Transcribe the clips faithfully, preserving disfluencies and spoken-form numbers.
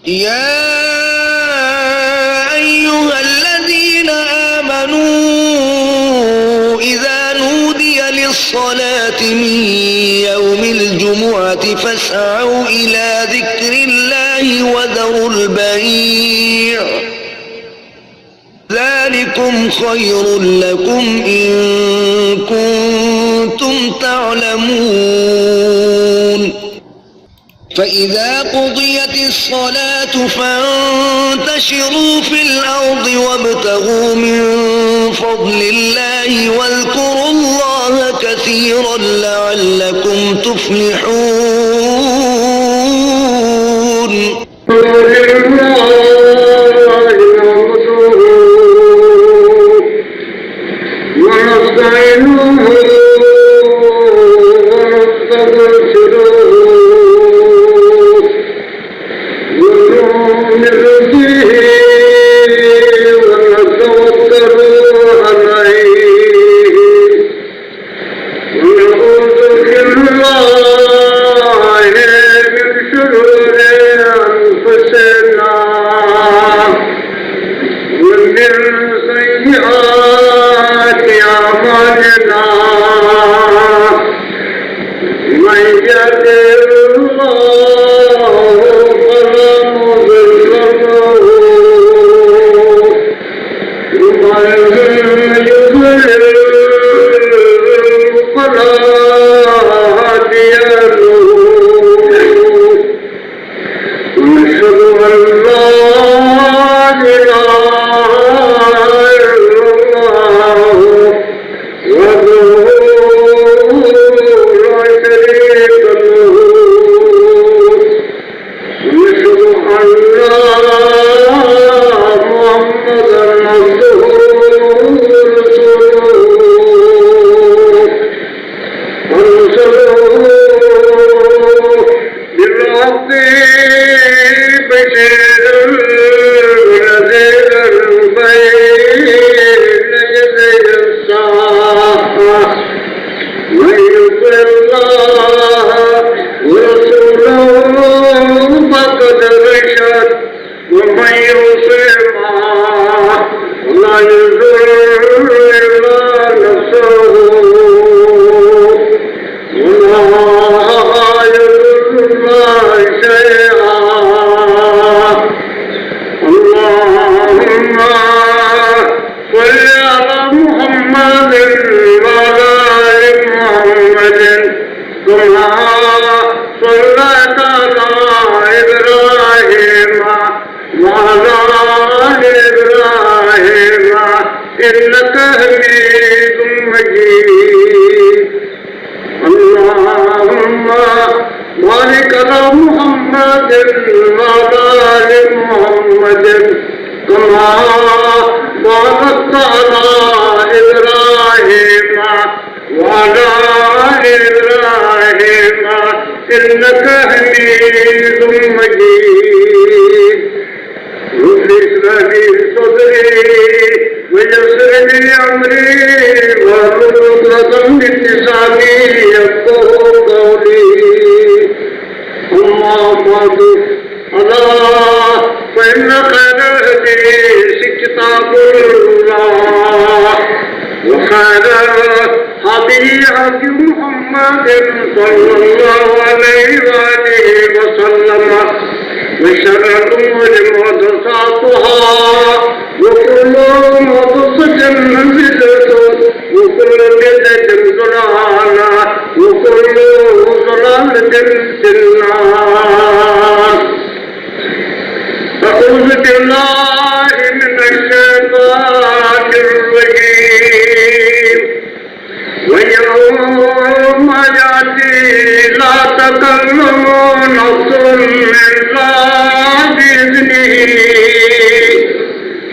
يا أيها الذين آمنوا إذا نودي للصلاة من يوم الجمعة فاسعوا إلى ذكر الله وذروا البيع، ذلكم خير لكم إن كنتم تعلمون. فإذا قضيت الصلاة فانتشروا في الأرض وابتغوا من فضل الله واذكروا الله كثيرا لعلكم تفلحون. ونستعينه ونستغفره ونؤمن به ونتوكل عليه ونعوذ بالله من شرور أنفسنا ومن سيئات أعمالنا. من يهده الله فلا مضل له ومن يضلل فلا هادي له. ونشهد أن لا إله إلا الله وحده لا شريك له. ونشهد أن محمدا عبده ورسوله. أرسله بالحق بشيرا ونذيرا بين يدي الساعة. من يطع الله ورسوله فقد رشد، ومن يعصهما فلا يضر إلا نفسه ولا يضر الله شيئا. اللهم صل على محمد وعلى آل محمد كما صليت على إبراهيم وعلى آل إبراهيم إنك حميد مجيد. اللهم بارك على محمد وعلى آل محمد كما باركت على إبراهيم وعلى آل إبراهيم إنك حميد مجيد. رب اشرح لي صدري ويسر لي أمري واحلل عقدة من لساني يفقهوا قولي. أما بعد، ألا فإن خير الحديث كتاب الله، وخير الهدي هدي محمد صلى الله عليه وآله وسلم، وشر الأمور محدثاتها، وكل محدثة بدعة، وكل بدعة ضلالة، وكل ضلالة في النار. أعوذ بالله من الشيطان الرجيم. ويوم يأتي لا تكلم نفس إلا بإذنه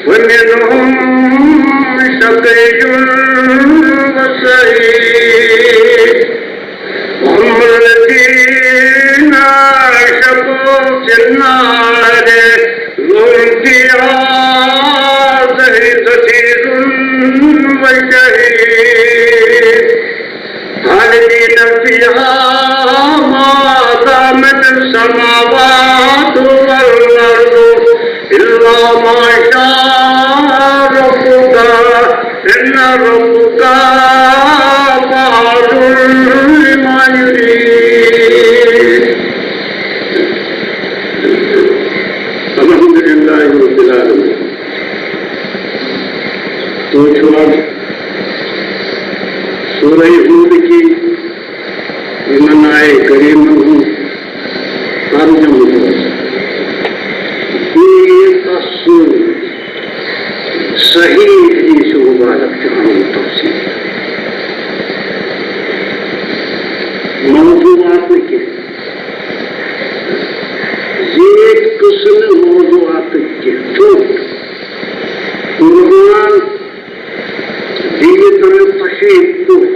ومنهم شقي وسعيد. وأما الذين شقوا في النار فهم فيها زهير وشهيق. خالدين فيها ما دامت السماوات إلا ما شاء ربك، إن ربك فعال لما يريد. الحمد لله رب العالمين. تُہۍ چھِو آز سورہ ہود کہِ یِمن آیہِ کریمن ہُنٛد ترجمہٕ اوس۔ بیٚیہِ ییٚلہِ تَس سُہ صحیح حدیث مبارک چھُ آمُت تفسیر۔ موضوعات نہٕ کینٛہہ۔ زیٖٹھۍ قٕصہٕ نہٕ، موضوعات نہٕ کینٛہہ۔ ژوٚٹ۔ قرآن دِیہِ تَمہِ تشریح پوٗرٕ۔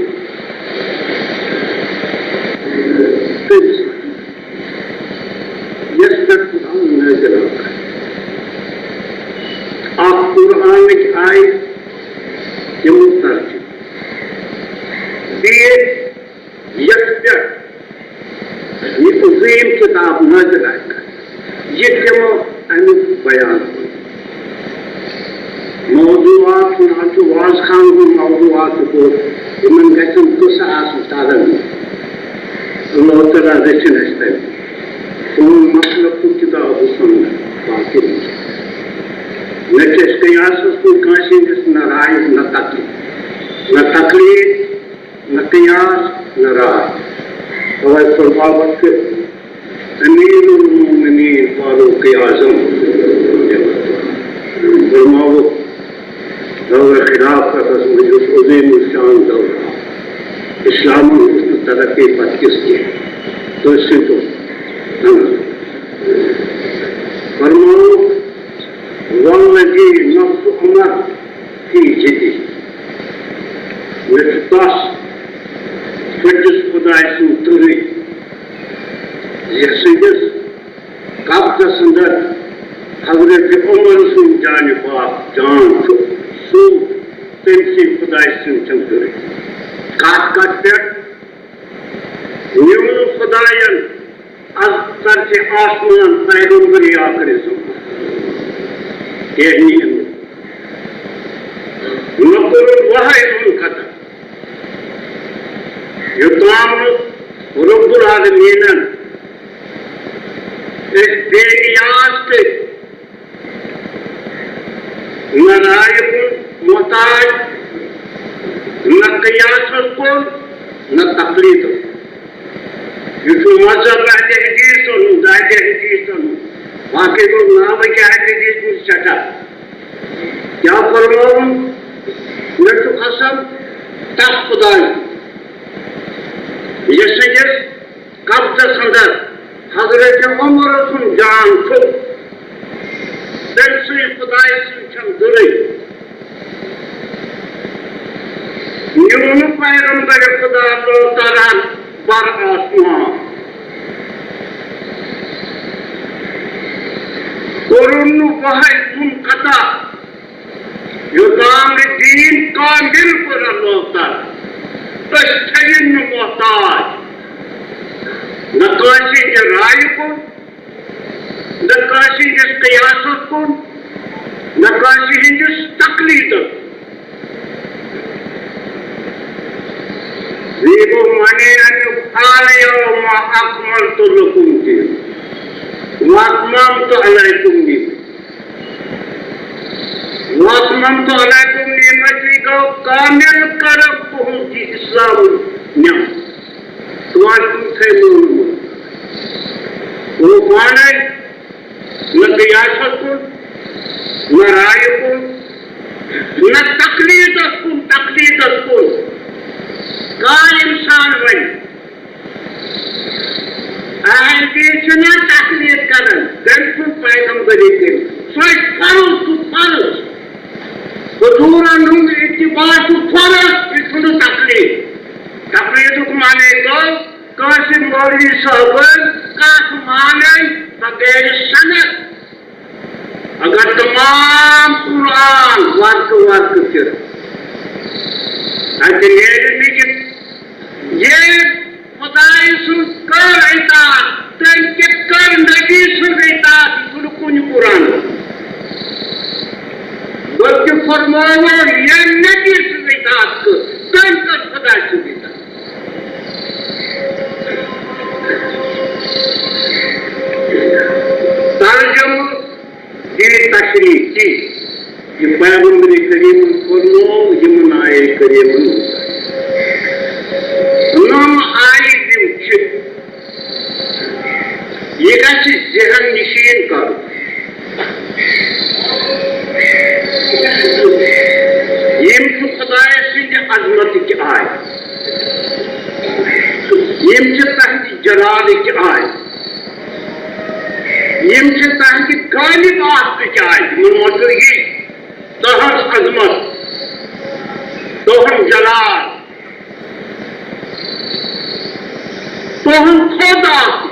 تٔمۍ سٕنٛز یَس پٮ۪ٹھ قرآن نٲزِل آو کرنہٕ۔ اکھ قرآنٕچ آیہِ تِمو ترجمہٕ۔ بیٚیہِ یَتھ پٮ۪ٹھ یہِ عظیٖم کِتاب نٲزِل آیہِ کرنہٕ، یہِ دِمو اَمیُک بیان۔ موضوعات ہُنٛد، اَتھ چھُ وازٕ خانہٕ ہُنٛد موضوعات تہِ کوٚر، یِمن گژھن قٕصہٕ آسٕنۍ تَران۔ اللہ تعالیٰ رٔچھِنۍ اَسہِ تَمہِ۔ سون مطلب چھُ کِتاب و سُنت، باقٕے نہٕ کینٛہہ۔ نہ چھِ أسۍ قیاسَس کُن کٲنٛسہِ ہِنٛدِس نہ رایہِ، نہ تقلید، نہ تقلید، نہ قیاس، نہ راے۔ توے فرماوت کہ امیر المومنین فاروق اعظم فرماوت، دور خلافتس منٛز یُس عظیم الشان دور آو، اسلامن ہٕنٛز ترقی پتہٕ کِس کینٛہہ تٔتھۍ سۭتۍ اوس۔ فرماوت، والذی نفس عمر فی یدی، مےٚ چھُ تس پٔتِس خداے سُنٛد تٕرٕے، یَس سٕنٛدِس قبضس اندر حضرت عمر سُنٛد جانِ پاک جان چھُ، سُہ تٔمۍ سٕنٛدِ خداے سٕنٛدِ چھَم تٕرٕے۔ کتھ کتھ پٮ۪ٹھ؟ میون خداین از طرفِ آسمان پیغمبر آخر زمان۔ تیرنی نہ کوٚرُن وہے منقطع۔ یوٚتام نہٕ رب العالمینن أسۍ بے نیاز کٔرۍ، نہ رایہِ کُن محتاج، نہ قیاسس کُن، نہ تقلیدس کُن۔ یہِ چھُ مذہب اہل حدیثن ہُنٛد، اہل حدیثن ہُنٛد۔ باقٕے گوٚو ناوٕکۍ اہل حدیث ہُنٛد سٮ۪ٹھاہ۔ کیٛاہ فرماوُن؟ مےٚ چھُ قسم تس خدایہِ، یَس سٕنٛدِس قبضس اندر حضرت عمر سُنٛد جان چھُ، تٔمۍ سٕے خدایہِ سٕنٛز چھَم دٕرٕے۔ میون پیغمبر خدا اللہ تعالیٰ بر آسمان۔ کوٚرُن نہٕ وہے منقطع، یوٚتام نہٕ دیٖن کامل کوٚر اللہ تعالیٰ۔ أسۍ چھِنہٕ محتاج نہ کٲنٛسہِ ہٕنٛدِ رایہِ کُن، نہ کٲنٛسہِ ہٕنٛدِس قیاسس کُن، نہ کٲنٛسہِ ہٕنٛدِس تقلیدس کُن۔ بیٚیہِ گوٚو معنی اَمیُک، الیوم اکملت لکم دینکم واتممت علیکم نعمتی۔ واتممت علیکم نعمتی گوٚو کامل کرم تُہُنٛد یہِ اسلام نعمت۔ تُہنٛد تھٲے مونمُت۔ گوٚو پانے نہ قیاسس کُن، نہ رایہِ کُن، نہ تقلیدس کُن، تقلیدس کُن۔ کانٛہہ انسان ونہِ، اہل بیت چھِنہ تقلید کران، تٔمۍ سُنٛد پیغمبری کٔرِتھ۔ سُہ ہے فرض چھُ، فرض۔ حضوٗرن ہُنٛد اتباع چھُ فرض، یہِ چھُنہٕ تقلید۔ تقلیدُک معنی گوٚو کٲنٛسہِ مولوی صٲبن کتھ مانٕنۍ بغیر سند۔ اگر تمام قرآن ورقہٕ ورقہٕ تہِ اتہِ نیرِ نہٕ، یہِ ییٚلہِ خدایہِ سُنٛد کٔر اطاعت، تٔمۍ تہِ کٔر نبی سٕنٛز اطاعت، یہِ چھُنہٕ کُنہِ قرآنس۔ فرماوان، ییٚمۍ نبی سٕنٛز اطاعت کٔر، تٔمۍ کٔر خۄداے سٕنٛز اطاعت۔ ترجمہٕ بیٚیہِ تشریح تہِ، یہِ پیغمبر کریٖمن فرموو یِمن آیے کریٖمن۔ نَم آیہِ یِم چھِ، یہِ گژھِ ذہن نشین کرُن۔ یِم چھِ خدایہِ سٕنٛدِ عظمتٕکۍ آیہِ، یِم چھِ تہنٛدِ جلالٕکۍ آیہِ، یِم چھِ تہنٛدِ غالب آسنٕکۍ آیہِ۔ یِمن منٛز چھُ یہِ تہنٛز عظمت، تہنٛد جلال، تہنٛد خۄد آسُن،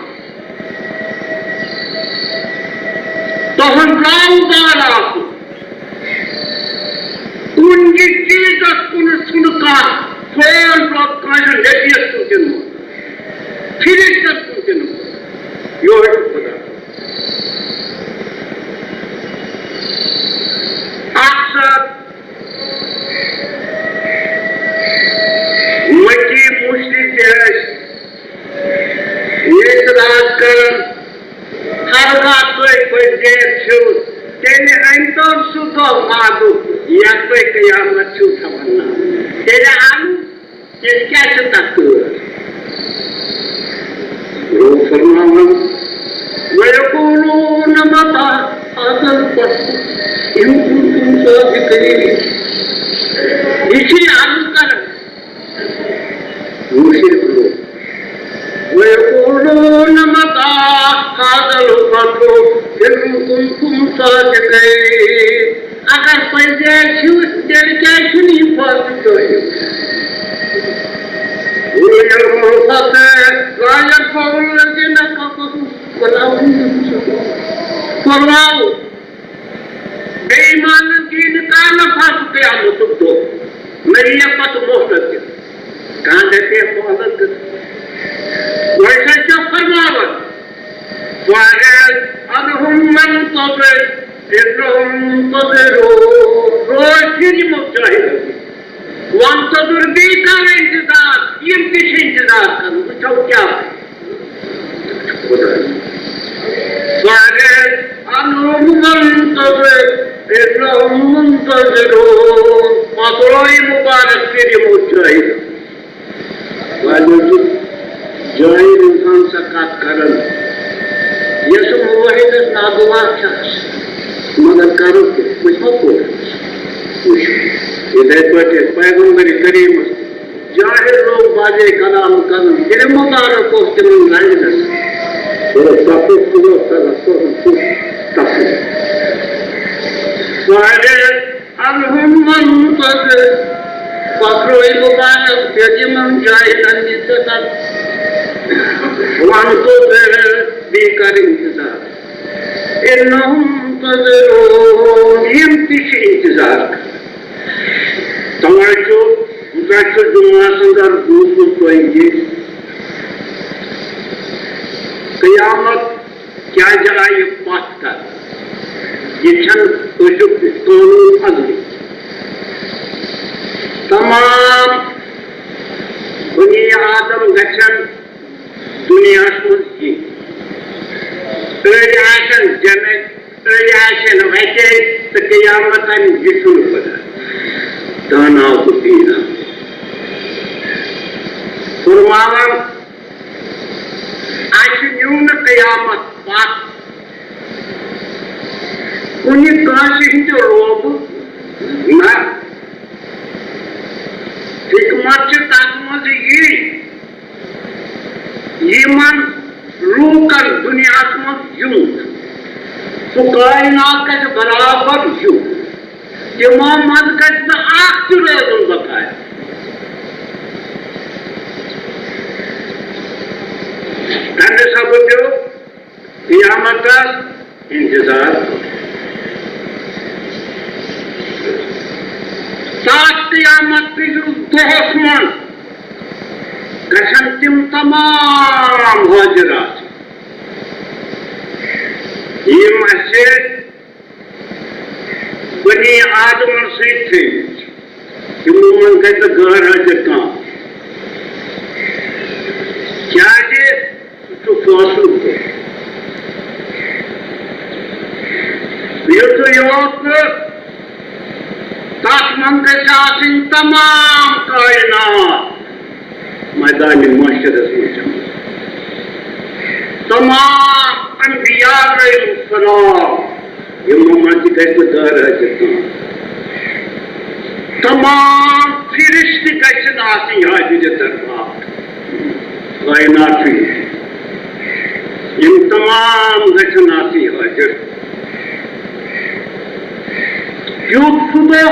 تہنٛد راوبار آسُن۔ کُنہِ چیٖزس کُن چھُنہٕ کانٛہہ فون رۄب کٲنٛسہِ نبیَس کُن دِنہٕ، فرشتس کُن دِنہٕ، یوہے چھُ خۄدا۔ اکثر مکی مشرک تہِ ٲسۍ اعتراض کران، ہرگاہ تُہۍ پٔزۍ چھِو، تیٚلہِ أنۍتو سُہ دۄہ وعدُک یتھ تُہۍ قیامت چھِو تھاوان ناو۔ تیٚلہِ اَنُن، تیٚلہِ کیٛاہ چھِ تَتھ تۭر؟ گوٚو فرماوان، وَيَقُولُونَ مَتَىٰ هَٰذَا الْفَتْحُ إِن كُنتُمْ صَادِقِينَ۔ یہِ چھِ یہِ عرض کران۔ مُشرِک لوٗکھ۔ وَيَقُولُونَ مَتَىٰ هَٰذَا الْفَتْحُ إِن كُنتُمْ صَادِقِينَ۔ اگر پٔزۍ چھِو، تیٚلہِ کیٛازِ چھُنہٕ یہِ فٲصلہٕ تۄہہِ؟ قُلْ يَوْمَ الْفَصْلِ لَا يَنفَعُ الَّذِينَ كَفَرُوا وَلَا هُمْ يُنظَرُونَ۔ فرماو، بے ایمانن دِیہِ نہٕ کانٛہہ نفع سُہ قیامتُک دۄہ، نہ یِیہِ پتہٕ مۄہلت دِنہٕ۔ کانٛہہ دَپہِ ہے مۄہلت دِنہٕ۔ وۄنۍ چھا ژےٚ فرماوان؟ فَأَعْرِضْ عَنْهُمْ وَانْتَظِرْ إِنَّهُمْ مُنْتَظِرُونَ۔ روز پھِر یِمو جاہِلو نِش۔ وَانْتَظِرْ، بیٚیہِ کر اِنتظار، یِم تہِ چھِ اِنتظار کران، وٕچھو کیٛاہ۔ فَأَعْرِضْ عَنْهُمْ وَانْتَظِرْ إِنَّهُمْ مُنْتَظِرُونَ۔ پتہٕ روے مُبارک پھِر یِمو جاہِلو۔ واجہ چھُ جٲہِل اِنسان سا کَتھ کَران، یۄس موحدس ناگوار چھِ آسان، مگر کَرو کیٛاہ؟ وۄنۍ ما کوٚر؟ وٕچھ، یِتھَے پٲٹھۍ ٲسۍ پیغمبر کریٖمس جٲہِل لوٗکھ واجہ کلام کَران، ییٚلہِ مُبارک اوس تِمن رنٛگنس۔ تَتھ اوس، تَتھ اوس، تَتھ اوس تَتھ سۭتۍ۔ واجہ عَنْهُمْ وَانْتَظِرْ۔ پتہٕ روے مُبارک پھِر یِمن جٲہِلن نِش۔ وَانْتَظِرْ، بیٚیہِ کر اِنتظار۔ إِنَّهُمْ مُنْتَظِرُونَ، یِم تہِ چھِ اِنتظار کران۔ توجہ، بہٕ چھُس جمعہ سنٛدر بوٗزمُت تۄہہِ یہِ قیامت کیٛازِ آیہِ پتھ کرنہٕ؟ یہِ چھَنہٕ أزیُک قانوٗن عدلہِ۔ تمام بنی آدم گژھن دُنیاہَس منٛز یِنۍ۔ أڑۍ آسن زٮ۪نٕکۍ، أڑۍ آسن وَتہِ، تہٕ قیامت اَمہِ یہِ چھُنہٕ خۄدا۔ دانا تہٕ بیٖنا۔ فرماوان، اَسہِ نیوٗ نہٕ قیامت پتھ کُنہِ کٲنٛسہِ ہٕنٛدِ روبہٕ نہ۔ حکمت چھِ تَتھ منٛز یی، یِمن لوٗکن دُنیاہَس منٛز یُن، سُہ کائنات گژھِ برابر یُن۔ تِمو منٛز گژھِ نہٕ اکھ تہِ روزُن بقایا۔ تَمہِ سببہٕ پیوٚو قیامتس انتظار۔ تتھ قیامت کِس دۄہس منٛز گژھن تِم تمام حٲضِر آسٕنۍ، یِم اسہِ بنی آدمن سۭتۍ تھٲومٕتۍ۔ تِمو منٛز گژھِ نہٕ غٲر حٲضِر کانٛہہ۔ کیٛازِ؟ سُہ چھُ فٲصلہٕ کوٚرمُت۔ یُتُے یوت نہٕ، تَتھ منٛز گژھِ آسٕنۍ تمام کائنات میدانِ محشرَس منٛز جمع۔ تمام انبیاء علیہم السلام، یِمو منٛز تہِ گژھِ نہٕ غٲر حٲضِر کانٛہہ۔ تمام فرشتہٕ گژھن آسٕنۍ حٲضِر دربار۔ کائنات چھُ یہِ۔ یِم تمام گژھن آسٕنۍ حٲضِر۔ کیُتھ سُہ دۄہ،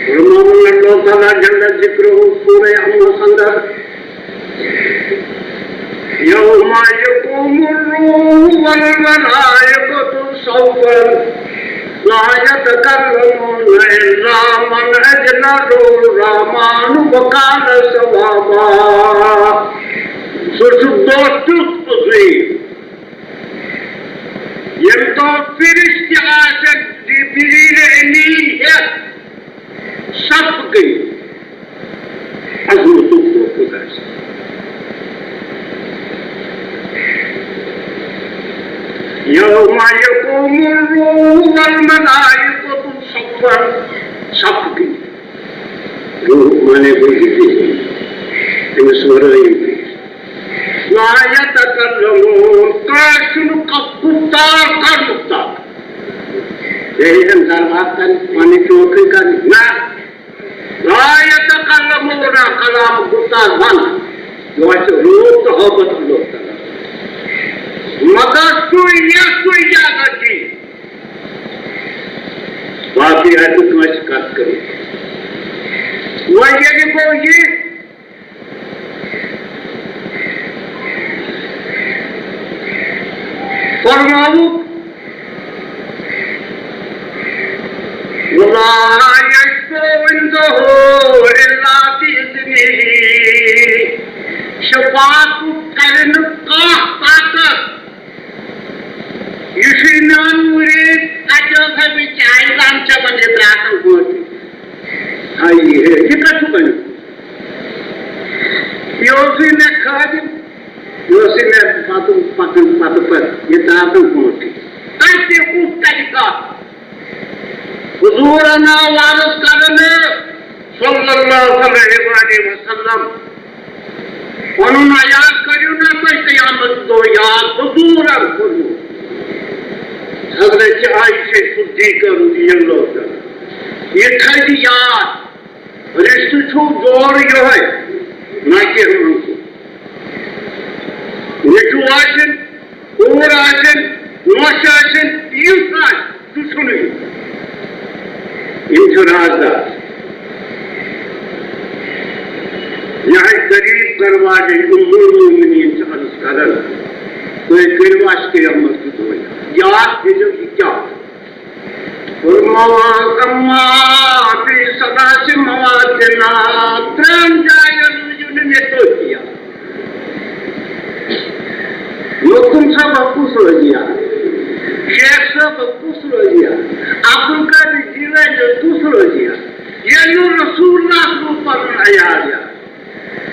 فرماوان اللہ تعالیٰ جل ذکرہ سورہ انس اندر، يوم يقوم الروح والملائكة صفا لا يتكلمون إلا من أذن له الرحمن وقال صوابا۔ سُہ چھُ دۄہ تیُتھ عظیٖم، ییٚمہِ دۄہ فرشتہٕ آسن جبریل امین ہٮ۪تھ صف کٔرِتھ۔ عظمتُک دۄہ کوٗتاہ چھُ۔ يوم يقوم الروح والملائكة صفا، صف کٔرِتھ۔ روح معنی گوٚو یہِ کہِ أمِس ورٲیی۔ لا يتكلمون، کٲنٛسہِ چھُنہٕ ک-، گُفتار کرنُک طاقت۔ بیٚیہِ یِن دربار کرنہِ، پنٕنۍ چوکھٕے کرنہِ۔ نہ۔ لا يتكلمون، کلام گُفتار بنٛد۔ یہِ وَسہِ روح تہٕ ہٲبتھ اللہ تعالیٰ۔ مگر سُے یَس سُہ اجازت دی۔ باقٕے آسہِ نہٕ کٲنٛسہِ کتھ کٔرِتھ۔ وۄنۍ ییٚلہِ گوٚو یہِ، فرماوُکھ، ولا يشفع عنده إلا بإذنه، شفاعت کرِ نہٕ کانٛہہ طاقت۔ یہِ چھُے میون مُریٖد، اَتہِ ٲس اَمہِ چایہِ زام چٮ۪وان، یہِ درٛاو تَمہِ برونٛٹھٕے۔ ہاے ہے، یہِ کَتھ چھُ بَنان؟ یہِ اوسُے مےٚ خٲدِم، یہِ اوسُے مےٚ پَتہٕ پَکان پَتہٕ پَتہٕ، یہِ درٛاو تَمہِ برونٛٹھٕے۔ اَتہِ تہِ کُس کَرِ کَتھ؟ حضوٗرَن آو عرض کرنہٕ، صلی اللہ علیہ وآلہ وسلم، پنُن عیال کٔرِو نا تُہۍ قیامت دۄہ یاد، حضوٗرَن کوٚرمُت۔ حضرت عائشہ صدیقہ رضی اللہ تعالیٰ، یہِ تھٲیِو یاد، رِشتہٕ چھُ جوڑ یِہوٚے، نہ کینٛہہ منٛز۔ نیٚچوٗ آسن، کوٗر آسن، نۄش آسن، یُس آسہِ، سُہ چھُنہٕ یہِ۔ یِم چھِ رازدار۔ یِہوٚے غریٖب دروازے اُمُّ المومنیٖن چھِ عرض کران، تُہۍ کٔرِو اَسہِ قیامت کہِ دۄہ یاد، یاد تھٲیزیو یہِ کیٛاہ۔ فرماوان، اما فی ثلاث مواطن، ترٛٮ۪ن جاین ؤنِو نہٕ مےٚ تُہۍ کینٛہہ۔ محتم صٲب کُس روزِ ہا؟ شیخ صٲب کُس روزِ ہا؟ عبدالقادر جیلانی کُس روزِ ہا؟ ییٚلہِ نہٕ رسول اللہ صٲب پنُن عیال یا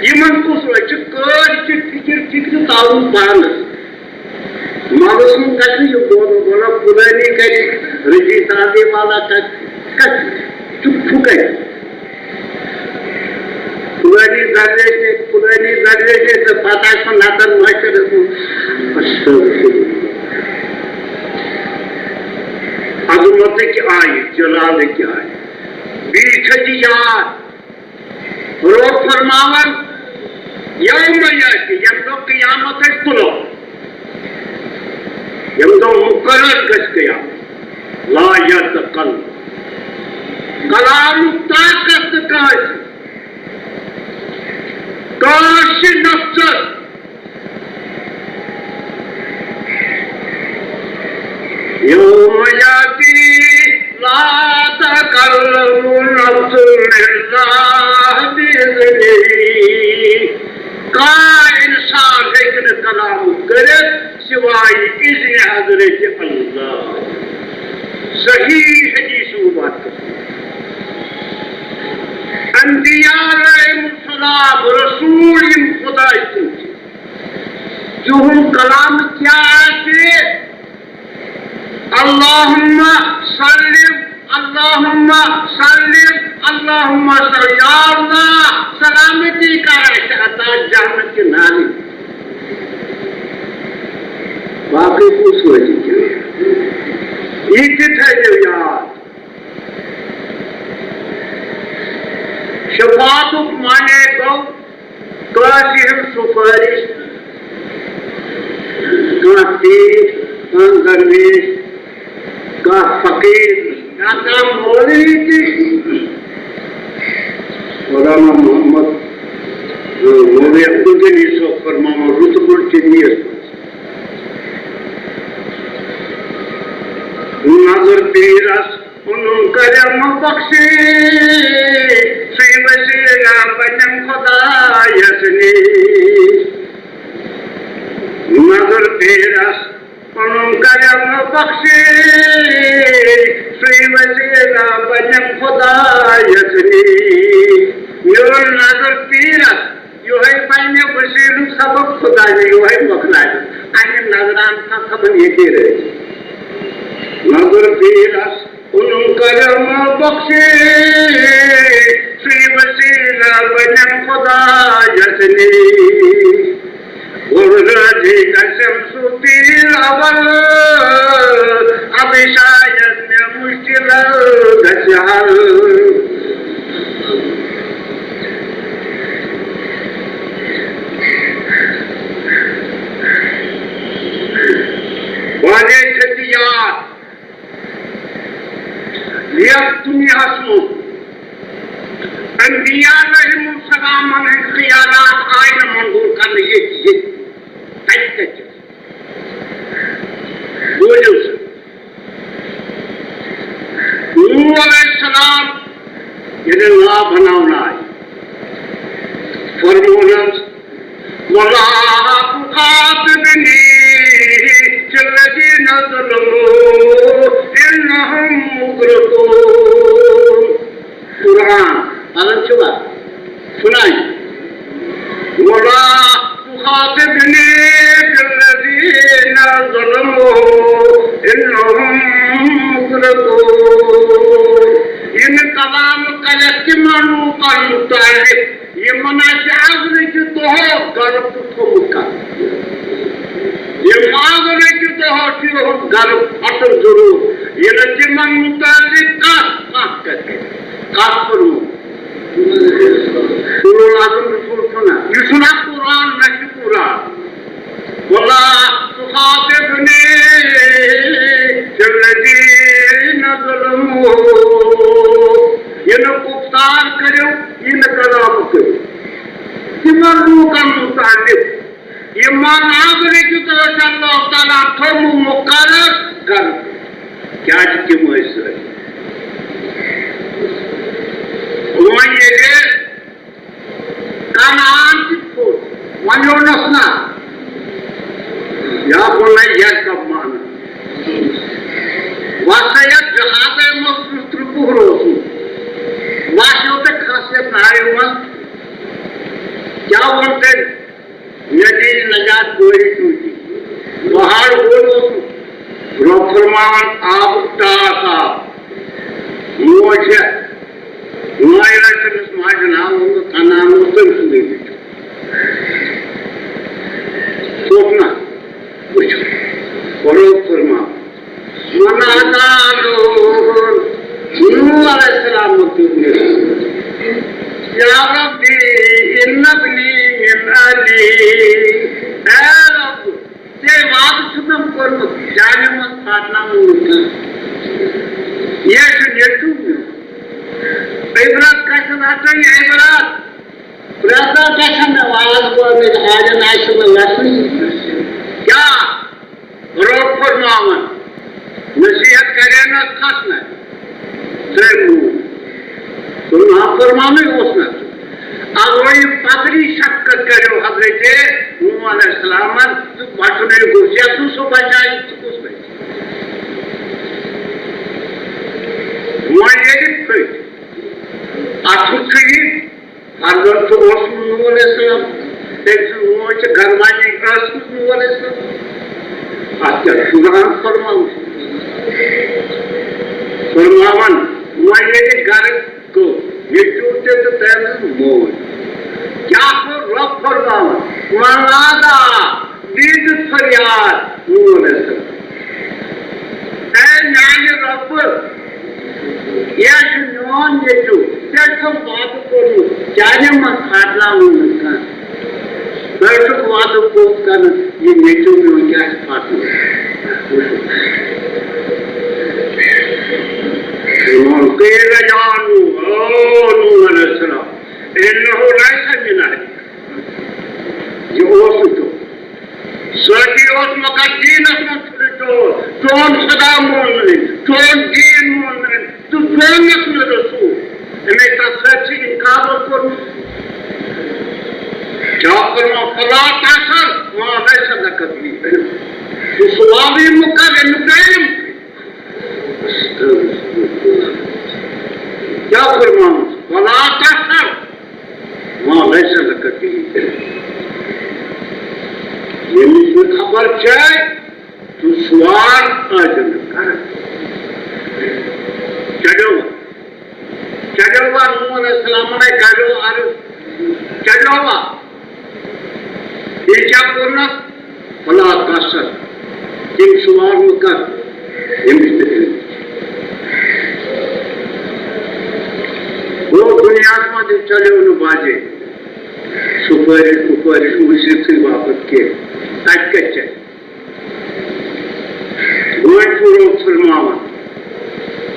یِمن کُس روزِ؟ چھِ کٲج، چھِ فِکِر، فِکرِ تاوُن پانس۔ مغز منٛز گژھِ نہٕ یہِ بولُن، وَلہٕ فُلٲنی کَرِ رٔجی تازے والا کَتہِ، کَتہِ چھُ، چھُ کَتہِ؟ فُلٲنی زَرے چھِ، فُلٲنی زَرے چھِ، تہٕ پَتہٕ آسہِ نہٕ نَتَن مٲشرَس منٛز۔ عظمتٕکۍ آیہِ، جلالٕکۍ آیہِ۔ بیٚیہِ چھِ یہِ یاد، رۄب فرماوان، یوم یاتی، ییٚمہِ دۄہ قیامت أسۍ تُلو، ییٚمہِ دۄہ مُقرر گژھِ قیامت، لا یتکلم، کلامُک طاقت نہٕ کٲنٛسہِ، کٲنٛسہِ نفسس۔ یوم یاتی لا تکلم نفس الا باذنہ۔ کانٛہہ انسان ہیٚکہِ نہٕ کلام کٔرِتھ سوائے اذنِ حضرت اللہ۔ صحیح حدیث۔ وقت۔ انبیاء علیہم السلام، رسول یِم خداے سٕنٛدۍ چھِ، تِہُنٛد کلام کیٛاہ آسہِ؟ اللہم صل، اللہم صل، اللہم صل۔ یا اللہ، سلامتی کر اَسہِ عطا جہنم کہِ ناری۔ باقٕے کُس وٲتِتھ؟ یہِ تہِ تھٲیِو یاد۔ شفاعتُک معنی گوٚو کٲنٛسہِ ہٕنٛز سُفٲرِش، کانٛہہ پیٖر، کانٛہہ درویش، کانٛہہ فقیٖر، یا کانٛہہ مولوی تہِ۔ مولانا محمد، مولوی عبدالغنی صٲب فرماوان رُت بوٚڑ چنیس منٛز، نظر پیٖرس پنُن کرم بخشی، سُے وسیلہ بنٮ۪م خدایس نِش۔ نظر پیٖرس پنُن کرم بخشی، سُے وسیلہ بنٮ۪م خدایس نِش۔ میون نظر پیٖرس یِہوٚے بنہِ وسیلُک سبب خدایہِ، یِہوٚے مۄکلاوِ۔ اَمہِ نظرانہٕ سان سپدِ ییٚتی رٲضی۔ نظر پیٖرس کُنُم کرم بخشی، سُے وسیلہ بنٮ۪م خدایس نِش۔ گوٚو رٲضی گژھٮ۪م سُہ پیٖر اول، اَدٕ شاید مےٚ مُشکِل گژھِ حل۔ واریاہ چھِ تہِ یاد۔ یتھ دُنیاہس منٛز انبیاء علیہم السلامن ہٕنٛدۍ خیالات آیہِ نہٕ منظوٗر کرنہٕ ییٚتہِ، ییٚتہِ، اتہِ کتہِ؟ بوٗزِو سا، نوح علیہ السلام ییٚلہِ ناو بناونہٕ آیہِ، فرمونس، ولا تخاطبنی فی الذین ظلموا انہم مغرقون۔ قرآن، پران چھوا؟ سنائی۔ ولا تخاطبنی فی الذین ظلموا انہم مغرقون۔ یِم کلام کرکھ تِمن لوٗکن متعلق، یِمن آسہِ از نہٕ کہِ دۄہو غرق تھوٚومُت کانٛہہ۔ یِم از نہٕ کہِ دۄہو چھِ یِہُنٛد غرق پھٹُن ضروٗر۔ ییٚلہِ تِمن مُتعلِق کتھ، کتھ کرِ، کتھ کوٚرمُت؟ قرآن اعظم رسول چھُنہ، یہِ چھُنہ قرآن، نہ چھُ قرآن۔ ولا تخاطبنی فی الذین ظلموا۔ یہِ نہٕ گفتار کٔرِو، یہِ نہٕ کلام کٔرِو۔ تِمن لوٗکن مُتعلِق، یِمن از نہٕ کہِ دۄہو چھُ اللہ تعالیٰ تھوٚومُت مُقرر غرق۔ کیٛازِ تِم ٲسۍ سٲری۔ وۄنۍ ییٚلہِ کنعان تہِ کھوٚت، وۄنۍ اوٚنُس نہ۔ یا بنی ارکب معنا۔ وۄنۍ سا یتھ جہازے منٛز یُس ترٛپُہر اوسُس، وۄنۍ چھُو تۄہہِ خاصیت نارِ منٛز۔ کیٛاہ ووٚن تٔمۍ؟ مےٚ دِیِو نجات، پٲرِو تُہۍ تہِ۔ بہار وول اوسُس۔ رۄب فرماوان، آبُک ٹاس آو۔ موج چھےٚ نٲیرہ تٔمِس ماجہِ ناو ووٚنمُت، کنعان اوس تٔمۍ سُنٛدُے نیٚچوٗ۔ ژوٚپ نا؟ وٕچھِو، رۄب فرماوان، ونادى نوح، نوح علیہ السلام ووٚن تٔمِس، یا ربی ان ابنی من اہلی، اے رب، ژےٚ وعدٕ چھُتھ نہ کوٚرمُت، جہنمس منٛز پھاٹناوُن نہٕ کانٛہہ۔ یہِ چھُ نیٚچوٗ میون۔ عبرت کتہِ چھِ رٹٕنۍ؟ عبرت، پرٛٮ۪تھ دۄہ گژھن مےٚ وعظ بوزنٕکۍ، آرٮ۪ن آسہِ نہٕ لَگنٕے۔ کیٛاہ؟ رۄب فرماوان، نصیحت کرے نہ کھس نہ، ترٛےٚ موٗد۔ سُہ نافرمانٕے اوس نہ۔ اَوَے یہِ پَتری شفقت کریو حضرت نوح علیہ السلامن، تہٕ بَچُن ہے گوٚژھ، یَتھ نہٕ سُہ بَچایہِ، سُہ کُس بَچہِ؟ چھِ گرٕ واجٮ۪ن ٲسمٕژ مول ٲسمٕژ۔ اَتھ کیٛاہ چھُ قرآن فرماوُن؟ فرماوان، وۄنۍ ییٚلہِ گرٕ گوٚو، نیٚچوٗ تہِ تہٕ تٔمۍ سٕنٛز موج۔ کیٛاہ کوٚر رۄب فرماوان؟ ونادہ، دِتھ فریاد، مول ٲسمٕژ۔ اے میانہِ رۄبہٕ، یہِ چھُ میون نیٚچوٗ، ژےٚ چھُم وعدٕ کوٚرمُت، چانہِ منٛز پھاٹناوُن نہٕ کانٛہہ۔ تۄہہِ چھُکھ وعدٕ پوٚز کران، یہِ نیٚچوٗ میون کیٛاہ چھُ پھاٹناوُن؟ میون قیل جانو، او نوح علیہ السلام، انہ لیس من اہلک۔ یہِ اوس نہٕ تیُتھ۔ سٲتی اوس مگر دیٖنَس منٛز چھُنہٕ چون، چون خدا مون نہٕ أمۍ، چون دیٖن مون نہٕ أمۍ، تہٕ زوننَس نہٕ رسول۔ أمۍ تَتھ سۭتۍ چھُ اِنکار کوٚرمُت۔ کیٛاہ فرماو؟ فلا تحزن، ما لیس لک به علم۔ ژٕ سوالٕے مہٕ کر، أمیُک علم۔ کیٛاہ فرماو؟ فلا تحزن۔ ما لیس لک به علم۔ ییٚمِس نہٕ خبر چھے، تہٕ سوال ٲسۍ نہٕ کران۔ چلیو، چلیو وا نوح علیہ السلام نے کرو عرض، چلیو وا۔ یہِ کیٛاہ کوٚرنَس؟ فلا تحزن۔ تِم سوال مہٕ کر، ییٚمِس نہٕ علم چھُ۔ گوٚو دُنیاہَس منٛز تہِ چلیو نہٕ باجے۔ سُپٲرِش وُپٲرِش مُشرِک سٕنٛدۍ باپتھ کینٛہہ۔ اَتہِ کَتہِ چلہِ؟ وۄنۍ چھُ رۄب فرماوان،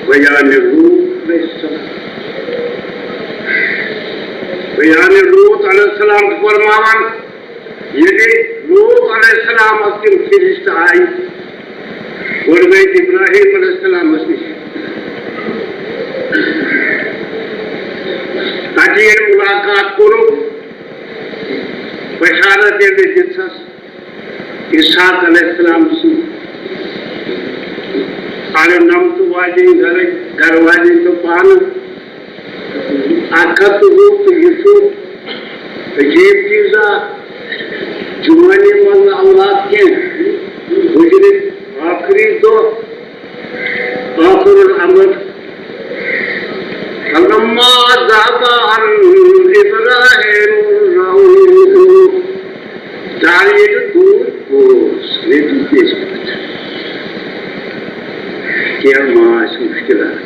بیانِ لوط علیہ السلام۔ بیانِ لوط علیہ السلام چھُ فرماوان، ییٚلہِ لوط علیہ السلامَس تِم فرشتہٕ آیہِ، گۄڈٕ گٔے ابراہیم علیہ السلامَس نِش۔ تَتہِ ییٚلہِ مُلاقات کوٚرُکھ، بشارت ییٚلہِ دِژَس، اسحاق علیہ السلام سٕنٛز اَرٕنَمتہٕ واجیٚنۍ گَرٕ، گَرٕ واجیٚنۍ تہٕ پانہٕ اَکھ ہَتھ تہٕ وُہ تہٕ یہِ چھُ عجیٖب چیٖزا، جوانی منٛز اولاد کینٛہہ، گُزرِ ٲخری دۄہ، ٲخر الامر۔ فلما ذهب عن ابراہیم الروع۔ زال ییٚلہِ دوٗر اوس، ییٚلہِ پیش کینٛہہ ما آسہِ مُشکِلات۔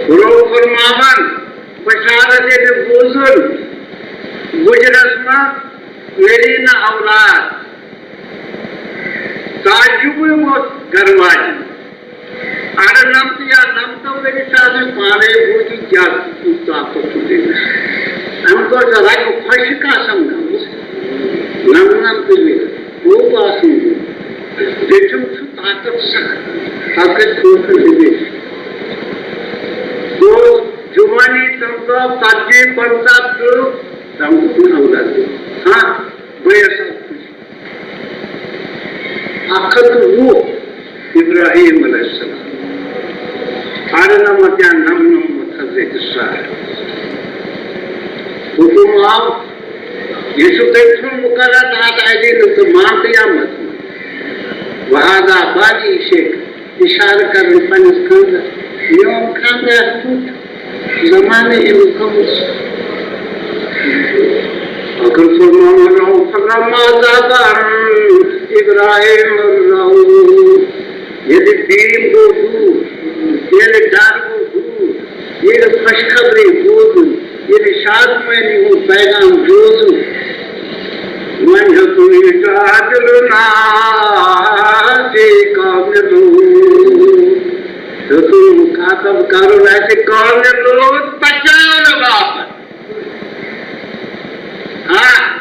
رۄب فرماوان، بشارت ییٚلہِ بوٗزُن، گُجرس منٛز میری نہٕ اولاد۔ تعجبٕے ووت گرٕ واجٮ۪ن۔ اَڑٕ نَمتہٕ یا نَمتو ؤری چھُ آسان پانَے بوٗزِتھ کیٛاہ کُس طاقت چھُ تٔمِس۔ اَمہِ پَتہٕ چھِ رَگہٕ خۄشِک آسان گٔمٕژ۔ نَمنَمتہٕ ؤری گوٚو باسان یہِ۔ بیٚیہِ چھُم سُہ طاقت سَخ۔ طاقت چھُ سُہ دِوِتھ۔ گوٚو جوانی تَمہِ دۄہ ژَتجی، پنٛژاہ، تٕرٛہ، تَمہِ دۄہ چھُنہٕ اَولاد۔ ہاں، بہٕ یَژھان خوشی۔ اَکھ ہَتھ تہٕ وُہ ابراہیم علیہ السلام، اَرنَمَتھ یا نَمنَمَتھ حضرت سارہ۔ حُکُم آو، یہِ چھُ تٔمۍ سُنٛد مُقرر، اَتھ اَتہِ نہٕ ژٕ مان تہٕ یا مت مان۔ وَہَذَا بَعْدِی شَیْخٌ، اِشارٕ کَرُن پنٛنِس خانٛدارَس، میون خانٛدار کیُتھ زمانہٕ یِم کم۔ اگر فرمان رہو، فلما ذهب عن ابراہیم الروع۔ ییٚلہِ بیٖم گوٚو دوٗر، ییٚلہِ ڈر گوٚو دوٗر، ییٚلہِ خۄشخبری بوٗزُن، ییٚلہِ شادمٲنی ہُنٛد پیغام بوٗزُن، وۄنۍ ہیوٚتُن یہِ جادلُنا فی قومِ لوط۔ ہیوٚتُن مُخاطب کَرُن اَسہِ قومِ لوط بچاونہٕ باپتھ۔ ہاں،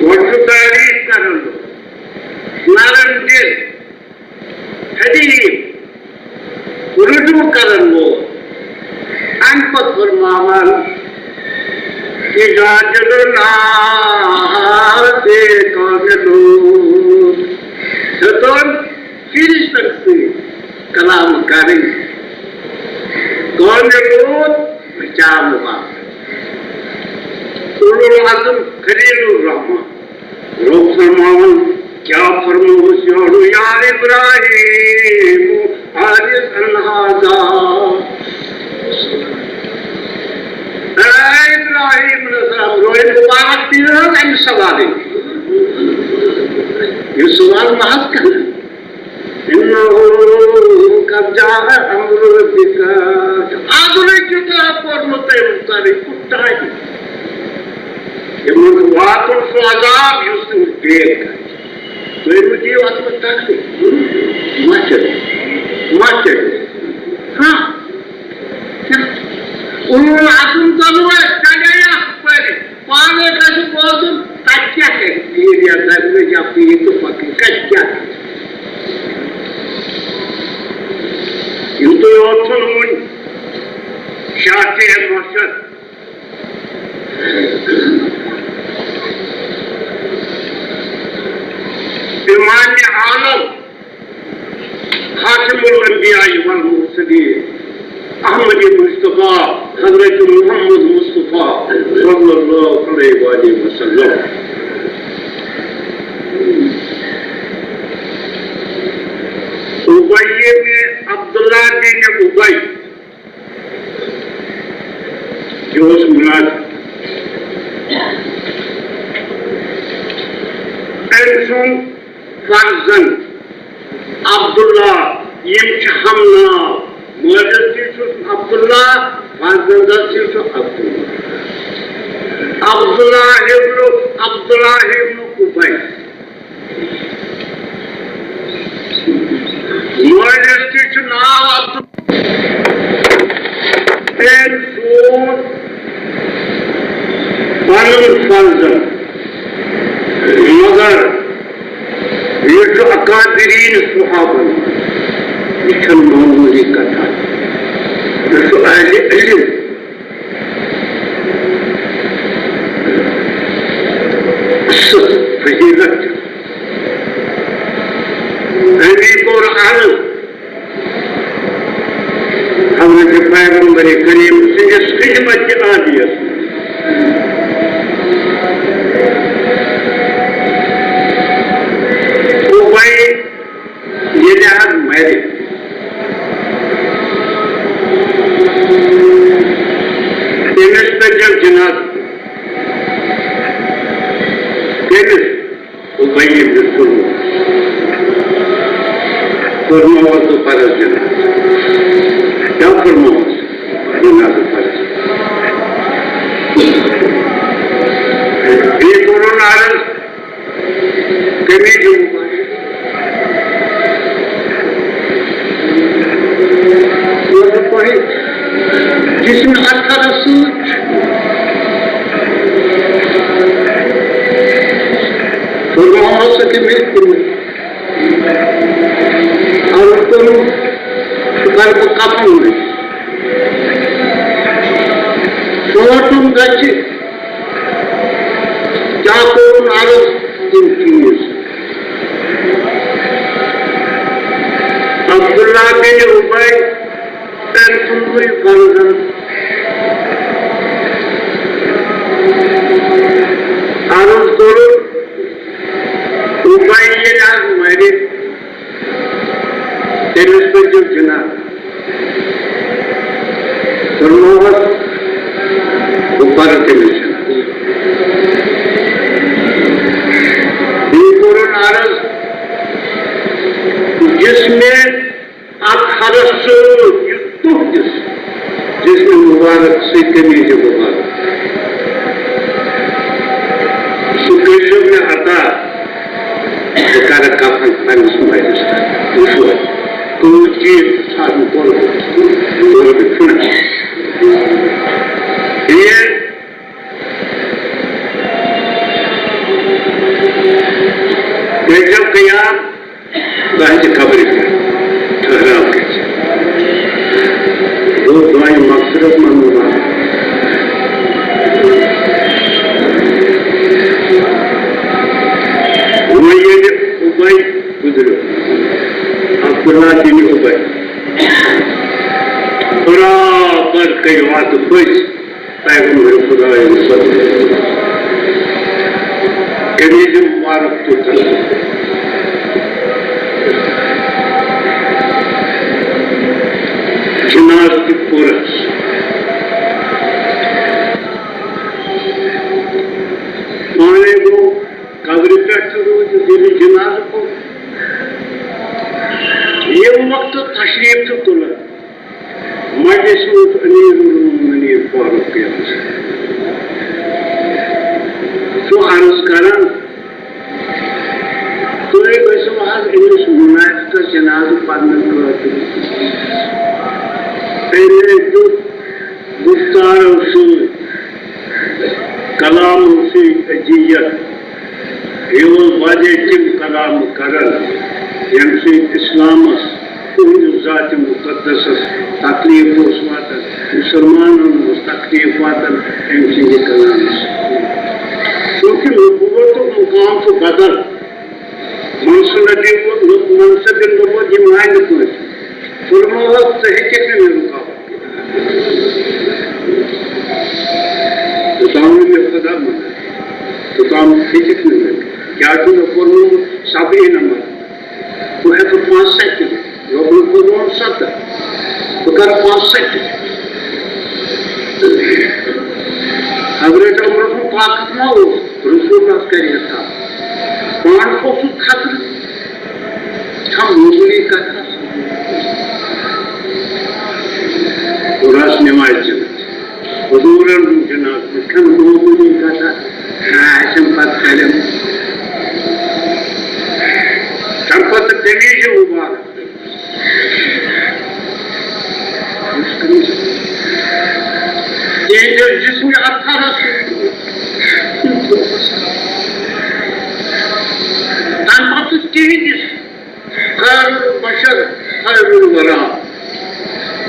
گۄڈٕ چھُ تعریٖف کَرُن، نرم دِل، حلیٖم، رجوع کَرَن وول۔ اَمہِ پَتہٕ فرماوان، یہِ جادلُنا فی قومِ لوط۔ ہیوٚتُن فرشتن سۭتۍ کلام کرٕنۍ۔ قومِ لوط بچاونہٕ باپتھ۔ اولو العزم خلیل الرحمان۔ رب فرماوان، کیا فرموس یارو یا ابراہیم، اعرض عن ھذا۔ اے ابراہیم علیہ السلام، روئے مبارک تھی نہ امہِ سوالٕے۔ یہِ سوال محض کانٛہہ۔ انہ قد جاء امر ربک۔ آز نے کیوتاہ پوٚرمُت تٔمۍ مُتعلق کوٗتاہ۔ یِمن واتُن سُہ عذاب یُس تٔمِس بیگ کرِ۔ تُہۍ مہٕ دِیِو اتھ منٛز تکلیف۔ مہ کٔرِو۔ مہ کٔرِو۔ ہاں۔ اولو العزم دۄنوَے چڑھے اَتھ پٮ۪ٹھ۔ پانے گژھِ بوزُن، تَتہِ کیٛاہ کَرِ پیٖر یا دَرِ یا پیٖر تہٕ فقیٖر کَتہِ کیٛاہ کَرِ؟ یُتُے یوت چھُنہٕ وُنہِ شاہ تہِ محشر۔ امام عالم، خاتم الانبیاء والمرسلین، احمد مصطفیٰ، حضرت محمد مصطفیٰ صلی اللہ علیہ وآلہ وسلم۔ ابی بن عبداللہ بن ابی، یہِ اوس منافق۔ أمۍ سُنٛد فرزند عبداللہ، یِم چھِ ہم ناو۔ مٲلِس تہِ چھُس عبداللہ، فرزندس تہِ چھُ عبداللہ۔ عبداللہ ابن، عبداللہ ابن ابی۔ مٲلِس تہِ چھُ ناو عبداللہ۔ أمۍ سوٗز پنُن فرزند، مگر یہِ چھُ اکابرین صحابن، یہِ چھَنہٕ معموٗلی کتھا، یہِ چھُ اہلِ علم، سٕژ فضیلت۔ أمی کوٚر عرض حضرت پیغمبر کریم سٕنٛدِس خدمت عالیَس منٛز۔ ابی ییٚلہِ حظ مَرِ، تٔمِس پٔرۍزیو جنازٕ۔ کٔمِس؟ ابی بن سلول۔ فرمووس تہٕ فرض جنازٕ۔ کیٛاہ فرمووس؟ جنازٕ فرض۔ بیٚیہِ کوٚرُن عرض، کٔمی چھِ مُبارک۔ مطلب تۄہہِ جسم اطہرس سۭتۍ چھُ۔ فرمووس تہٕ مےٚ تہِ۔ عرض کوٚرُن، سُہ کَرٕ بہٕ کفن ؤنِتھ۔ سونٛچُن گژھِ، کیٛاہ کوٚرُن عرض تِم چیٖز؟ عبداللہ بن ابی، تٔمۍ سُنٛدُے فرزند۔ عرض کوٚرُن، ابی ییٚلہِ حظ مَرِ، تٔمِس پٔرۍزیو جنازٕ۔ فرمووس، بہٕ پَرٕ تٔمِس جنازٕ۔ بیٚیہِ کوٚرُن عرض، یُس مےٚ اطہرس سۭتۍ، یُس تُہٕنٛدِس جسمِ مُبارک سۭتۍ قمیٖضہِ مُبارک، سُہ کٔرۍزیو مےٚ عطا۔ بہٕ کَرٕ کفن پننِس مٲلِس تَل۔ وٕچھِو حظ، کۭژ چیٖز چھِ آسان قۄربان۔ قۄربان چھُنہ۔ بیٚیہِ کٔرۍزیو قیام تُہٕنٛزِ قبرِ پٮ۪ٹھ۔ ٹھہراو گژھِ۔ گوٚو دُعایہِ مغفرت منٛگُن۔ وۄنۍ ییٚلہِ ابی گُزریو، عبداللہ بن ابی، برابر گٔے وعدٕ پٔزۍ۔ خدایَن سۭتۍ۔ قمیٖض مُبارک تُلان۔ جنازٕ تہِ کوٚرُکھ۔ پانے گوٚو قبرِ پٮ۪ٹھ تہٕ روٗدِس ییٚلہِ جنازٕ کوٚر۔ ییٚمہِ وقتہٕ تشریٖف چھُ تُلان، مجلسہِ منٛز امیر المومنین فاروق اعظم چھُ عرض کران، تُہۍ گٔژھِو حظ أمِس مُنافِقَس جنازٕ پرنہٕ خٲطرٕ۔ تٔمۍ دیُت گُفتارو سۭتۍ، کلامو سۭتۍ اذیت۔ یہِ اوس واریاہ تِم کلام کران، ییٚمہِ سۭتۍ اسلامس، تُہنٛدِس ذاتِ مُقدسس تکلیف اوس واتان، مُسلمانن اوس تکلیف واتان أمۍ سٕنٛدِ کلامہٕ سۭتۍ۔ چوٗنٛکہِ نبوتُک مقام چھُ بدل، منصب نبی، منصب نبوت یِم آیہِ نہٕ کٲنٛسہِ۔ فرمووُکھ، ژٕ ہیٚککھ نہٕ مےٚ رُکاوٹ کٔرِتھ۔ توٚتام نہٕ مےٚ خۄدا منٛگا، توٚتام ہیٚککھ نہٕ مےٚ۔ کیٛاہ چھُ مےٚ کوٚرمُت؟ سبعین مرة۔ بہٕ ہٮ۪کہٕ پانٛژھ سَتہِ تہِ۔ رۄبن کوٚرمُت سَتَتھ۔ بہٕ کَرٕ پانٛژھ سَتہِ تہِ۔ حضرت عمرَس منٛز طاقت ما اوس؟ رسول اللہ کرِ ہا۔ پانَس اوس سُہ خطرٕ۔ چھا معموٗلی کتھ آسان؟ اور آس نماز جنت۔ حضورن ہُنٛد جنازٕ، یہِ چھَنہٕ معموٗلی کتھ آسان۔ آسن پتہٕ کلم۔ تَمہِ پتہٕ قمیٖض مُبارک۔ تِہنٛدِس جسمِ اطہرس سۭتۍ۔ تَمہِ پتہٕ تِہنٛدِس خیر البشر، خیر الورا،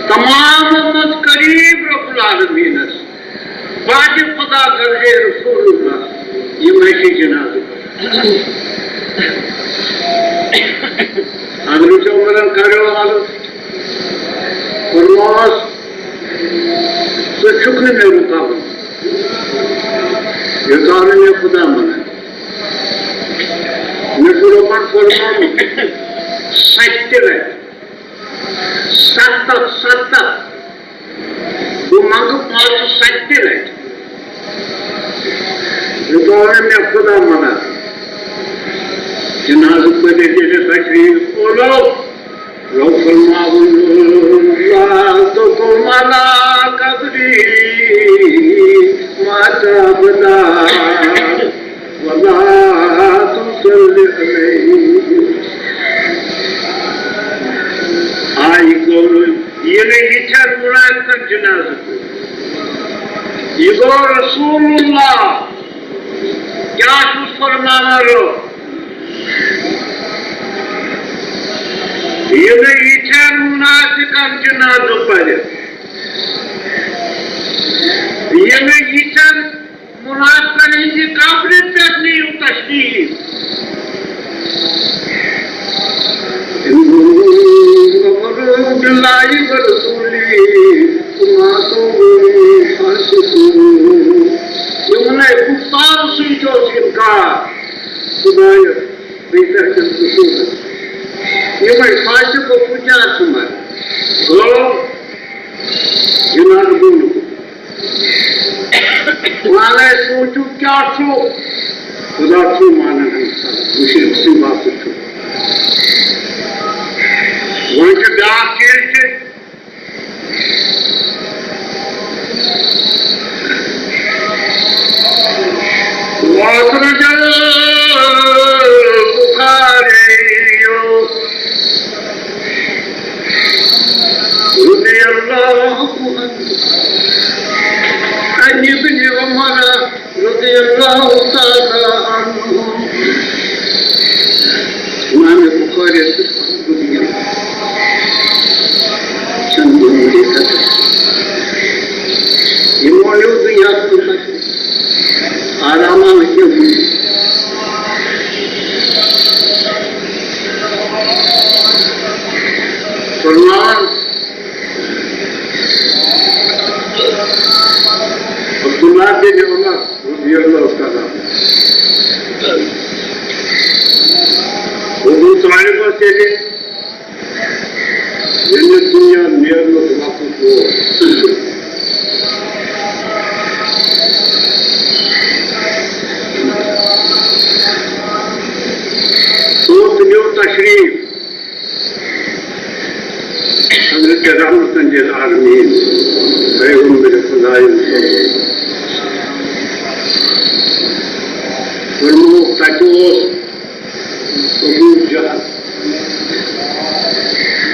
تمامو منٛز قریب رب العالمینس، بعد خدا گردے رسول اللہ، یِم ہیٚکہِ جنازٕ پرِتھ۔ حضرت عمرن کریو عرض، فرموس، ژٕ چھُکھ نہٕ مےٚ رُکاوُن، یوٚتام نہٕ مےٚ خدا منٛگن۔ مےٚ چھُ رۄبن فرمومُت، سَتہِ لَٹہِ، سَتَتھ، سَتَتھ، بہٕ منٛگہٕ پانٛژھ سَتہِ لَٹہِ۔ یوٚتام نہٕ مےٚ خدا منٛگن۔ جنازٕ پٔرِتھ ییٚلہِ تشریٖف اوٚنُکھ، رۄب فرماوُن، لا تقم علی قبری مات ابدا ولا تصل علیہ۔ آ، یہِ گوٚو نہٕ، یہِ نہٕ یہِ چھا مُنافِقن جنازٕ۔ یہِ گوٚو رسول اللہ۔ کیٛاہ چھُس فرماوان رۄب؟ یِمَے یِتھٮ۪ن مُنافِقَن جِنازٕ پَرِ، یِمَے یِتھٮ۪ن مُنافِقَن ہٕنٛزِ قبرِ پٮ۪ٹھ نِیِو تشریٖف۔ باللہ ورسولہ وما کنتم فاسقین۔ یِمنٕے کُفارو سۭتۍ اوس اِنکار خدایَس بیٚیہِ تٔہٕنٛدِس رسوٗلَس۔ یِمَے فاسق و فجار چھِ مگر۔ گوٚو، جِنازٕ گوٚو نہٕ۔ پانَے سوٗنٛچِو کیٛاہ چھُ؟ خدا چھُ مانان اِنسان، مُشرِک سٕنٛدِ باپتھ چھُ۔ وۄنۍ چھُ بیٛاکھ چیٖز تہِ۔ وأخرج البخاري رضي الله عنه عن ابن عمر رضي الله تعالى عنه۔ امام بخاری۔ چھَنہٕ یِہُنٛدُے قدر۔ یِمو نیوٗ دُنیاہَس منٛز آرام آو کینٛہہ۔ فرمان، بن عمر رضی اللہ تعالیٰ عنہ۔ ابو طالبس ییٚلہِ ییٚمہِ دُنیا نیرنُک وقت ووت، سُہ تُلِو تشریٖف حضرت رحمت للعالمین پیغمبر خدایَن فرمووُکھ، تَتہِ اوس ابو جہل،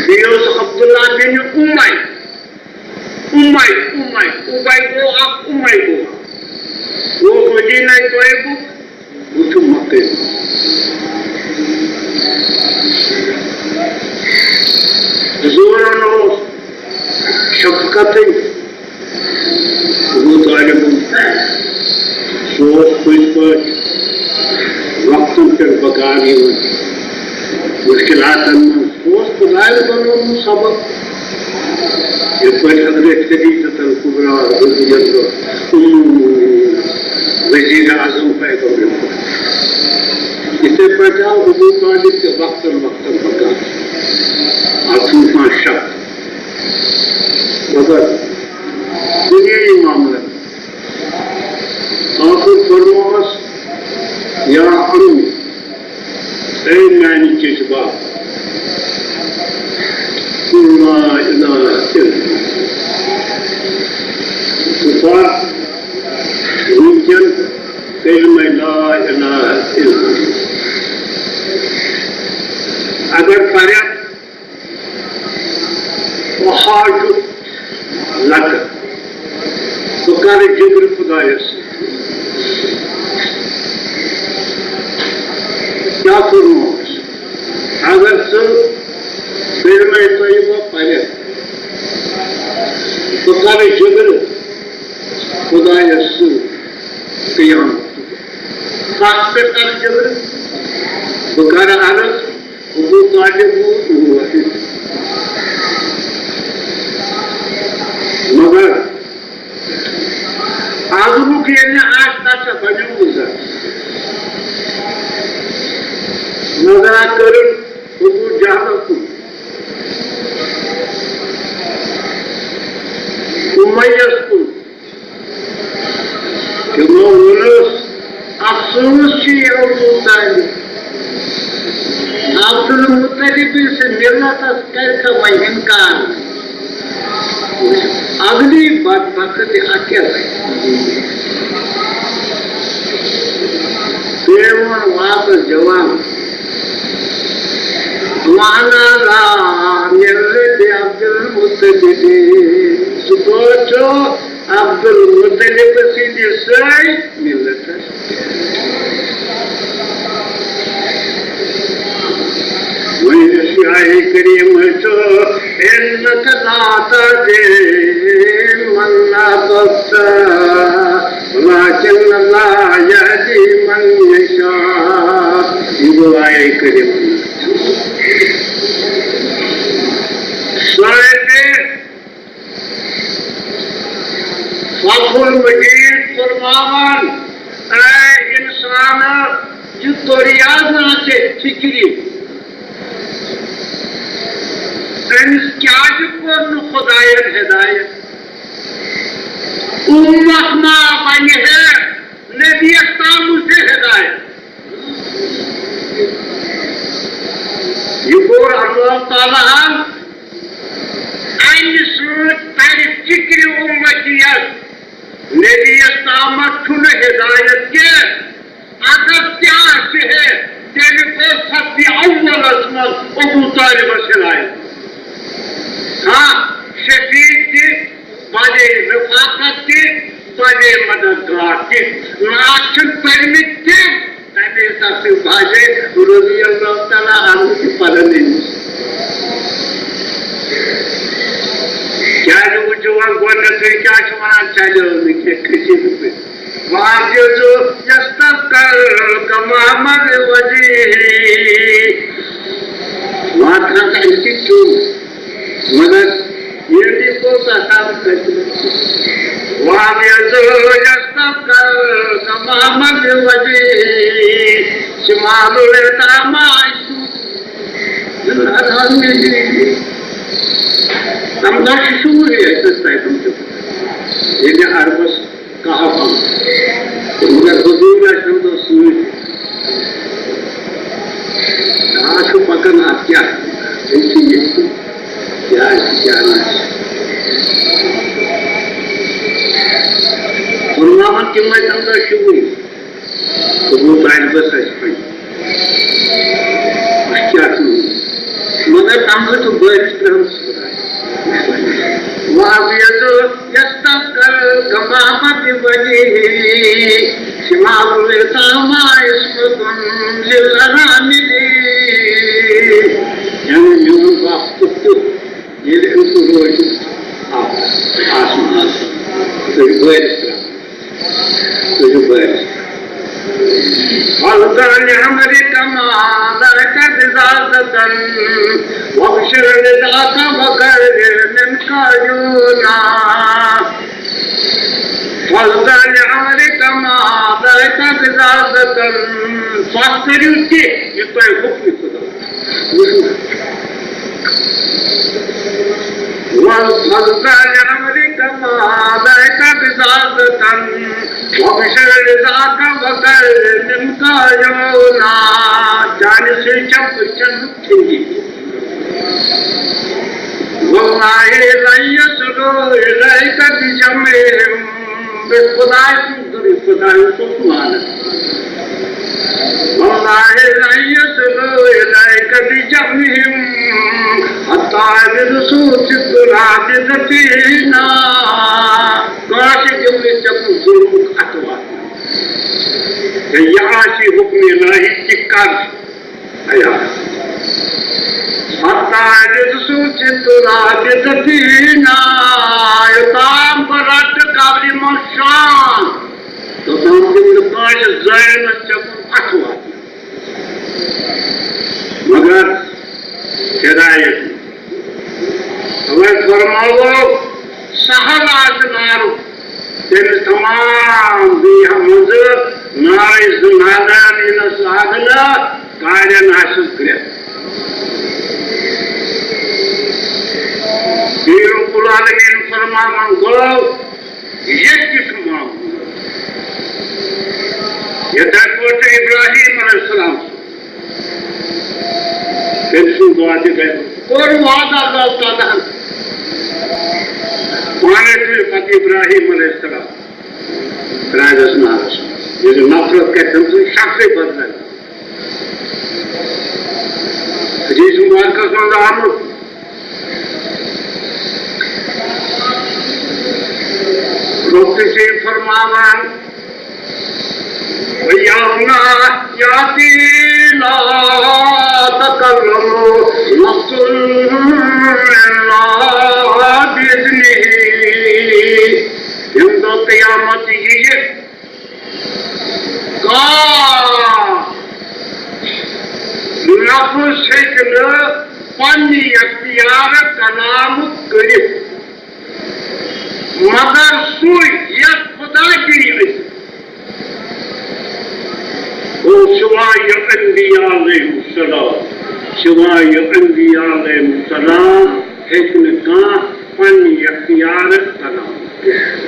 بیٚیہِ اوس عبداللہ بن اُمَے، اُمَے، اُمَے، اُبَے گوٚو اَکھ، اُمَے گوٚو اَکھ۔ گوٚو مدینہ طیبُک، وٕچھِو مکے۔ زورن اوس شفقتٕے ابو طالبُن۔ سُہ اوس پٔزۍ پٲٹھۍ وقتن پٮ۪ٹھ بکار یِوان، مُشکِلاتن منٛز۔ سُہ اوس خدایَن بنوومُت سبب۔ یِتھ پٲٹھۍ حضرت خدیجہ الکبریٰ رضی اللہ، اُم المؤمنین، وزیر اعظم پیغمبر۔ یِتھے پٲٹھۍ آو ابو طالب تہِ وقتاً وقتاً پکان۔ اتھ چھُنہٕ کانٛہہ شک۔ مگر دُنیٲیی معاملن ٲخٕر فرمووس، یا عمی، اے میانہِ چچہِ باب، قل لا الہ الا اللہ۔ ژٕ پَر وٕنکٮ۪ن کلمہ لا الہ الا اللہ۔ اگر پَرکھ، وحاجُک لَکہٕ۔ بہٕ کَرٕ جبرِ خدایَس سۭتۍ۔ کیٛاہ کوٚرمُت؟ اگر ژٕ کلمہ طیبہ پَرکھ، بہٕ کَرٕ جبرِ خدایَس سۭتۍ قیام۔ کَتھ پٮ۪ٹھ کَرٕ جبرِ؟ بہٕ کَرٕ عرض، ابو طالب ووت اور۔ مگر آزمُک ییٚلہِ نہٕ آسہِ، تَتھ چھا بَنیومُت زَن؟ نظرا کٔرٕن ابو جہلَس کُن، اُمَیَس کُن۔ تِمو ووٚنُس، افسوس چھُ یہِ ابو طالب۔ عبدالمطلب سٕنٛدِ مِلتَس کَرِ تہٕ وۄنۍ اِنکار۔ اگلی بدبخت اکیلے۔ تٔمۍ ووٚن واپس جواب، وانا لا ملت عبدالمطلب۔ سُہ کوٚت چھُ؟ عبدالمطلب سٕنٛدِ سۭتۍ مِلتَس۔ وۄنۍ یُس یہِ آیہِ کریٖمہ چھُ، انک لا تہدی من احببت ولکن اللہ یہدی من یشاء۔ یہِ گوٚو آیہِ کریٖمہ۔ سُہ آیہِ فتح المجید فرماوان، اے انسان، یہِ دریا نہ ژےٚ فکرِ، أمِس کیازِ کوٚر نہٕ خدایَن ہدایت؟ امت ما بنہِ ہے نبیَس تام زِ ہدایت۔ یہِ کوٚر اللہ تعالیٰ ہن امہِ سۭتۍ ترِ فکرِ امتیَس، نبیَس تامَتھ چھُنہٕ ہدایت کینٛہہ۔ اگر تہِ آسہِ ہے، تیٚلہِ کوٚر صفِ اولس منٛز ابو طالبس ہدایت۔ ہاں، شفیع تہِ، بنے رفاقت تہِ، بنے مددگار تہِ۔ نعت چھِنہٕ پٔرمٕتۍ تہِ، تَمے تَتھ سۭتۍ باسے رضی اللہ تعالیٰ عنہ تہِ پَرن أمِس۔ کیٛازِ وٕچھِو وۄنۍ گۄڈٕنٮ۪تھٕے کیٛاہ چھُ وَنان، چَلیو نہٕ کینٛہہ، کھٔسِو نہٕ تُہۍ۔ واجد یستذکر کمامر وجیہ۔ واتنس اَمہِ سۭتۍ چھُ، مگر ییٚلہِ یہِ گوٚو تَتھ آو کٔژِ۔ واجد کر کمامت وجی شمال الرحمن۔ تَمہِ دۄہ چھُ شُرۍ اَسہِ تَتہِ تِم تہِ۔ ییٚلہِ عربَس کہف آو، مگر حضور آسہِ تَمہِ دۄہ سۭتۍ۔ آ، چھُ پَکان اَتھ کیٛاہ؟ أمۍ چھُ یہِ تہِ کیٛاہ آسہِ، کیٛاہ نہٕ آسہِ۔ فرماوان تِم وَتہِ تَمہِ دۄہ شُرۍ۔ ابو طالبس ٲسۍ پنٕنۍ۔ اَسہِ کیٛاہ چھُ وَنُن؟ مگر تَمہِ دۄہ چھُ بٲرِش ترٛٲومٕژ خۄداے۔ وَأَبْيَضُ يَسْتَسْقَى الْغَمَامَ بِوَجْهِهِ شِمَالُ الْقَمَرِ مُشْرِقٌ لِلْأَنَامِ۔ یعنی میون بخت کیُتھ کیُتھ، ییٚلہِ أمۍ سُنٛد روز چھُ آ-، آسمانَس، تہٕ بٲرِش ترٛاوان۔ تُلِو بٲرِش۔ فاصدع لأمرك ما عليك غضاضة، وأبشر رضاك وقرر منك عيونا۔ فاصدع لأمرك ما عليك غضاضة۔ سُہ کٔرِو تہِ، یہِ تۄہہِ حُکمِ خۄدا۔ وَاصْدَعْ لِأَمْرِكَ مَا عَلَيْكَ غِضَاضَةٌ وَأَبْشِرْ رِضَاكَ وَقَرِّ مِنْكَ عُيُونًا۔ چانہِ سۭتۍ چھےٚ أچھن ہٕنٛز ٹھٔنڈی۔ وَاللَّهِ لَنْ يَصِلُوا إِلَيْكَ بِجَمْعِهِمْ۔ بے خدائے سُنٛد ضروٗری، خدایَس اوس مانان۔ وَاللَّهِ لَنْ يَصِلُوا إِلَيْكَ بِجَمْعِهِمْ حَتَّى يَدُسُّوا فِي التُّرَابِ دَفِينًا۔ کٲنٛسہِ دِیُن نہٕ ژےٚ کُن ظُلمُک اَتھٕ واتنہٕ۔ تہٕ یہِ آسی حُکمِ الٰہی تہِ کر۔ حتیٰ یَدُسُّوا فِی التُّرَابِ دَفِینًا۔ یوٚتام بہٕ رَٹہٕ قبرِ منٛز شان، توٚتام دِمہٕ نہٕ کٲنٛسہِ زٲیِلَس ژےٚ کُن اَتھٕ واتنہٕ۔ مگر ہدایت۔ اَوَے فرماوو، سہل آسہِ نارُک تٔمِس تمام دُنیا منٛزٕ نارٕچ زٕ نادان یِنَس لاگنہٕ، تارٮ۪ن آسٮ۪س گرٛٮ۪کھ۔ بیٚیہِ رب العالمین فرماوان گوٚو، ییٚتہِ تہِ چھُ معاملہٕ۔ یِتھَے پٲٹھۍ ابراہیم علیہ السلام تٔمۍ سُنٛد دۄہ تہِ گژھِ۔ کوٚر وعدٕ اللہ تعالیٰ ہن۔ پانے تُلہِ پتہٕ ابراہیم علیہ السلام ترٛاوٮ۪س نارس منٛز۔ ییٚلہِ نفرت کرِ، تٔمۍ سُنٛد شخصے بدلہِ۔ حدیث مبارکس منٛز آمُت، رۄب تہِ چھُ فرماوان، وَيَوْمَ يَأْتِي لَا تَكَلَّمُ نَفْسٌ إِلَّا بِإِذْنِهِ۔ ییٚمہِ دۄہ قیامت یِیہِ، کانٛہہ نفس ہیٚکہِ نہٕ پننہِ اختیارٕ کلام کٔرِتھ۔ مگر سُے یَتھ خدا گِری أسۍ۔ گوٚو سوائے انبیاء علیہ السلام، سوائے انبیاء علیہ السلام ہیٚکہِ نہٕ کانٛہہ پننہِ اختیارٕ کلام کٔرِتھ۔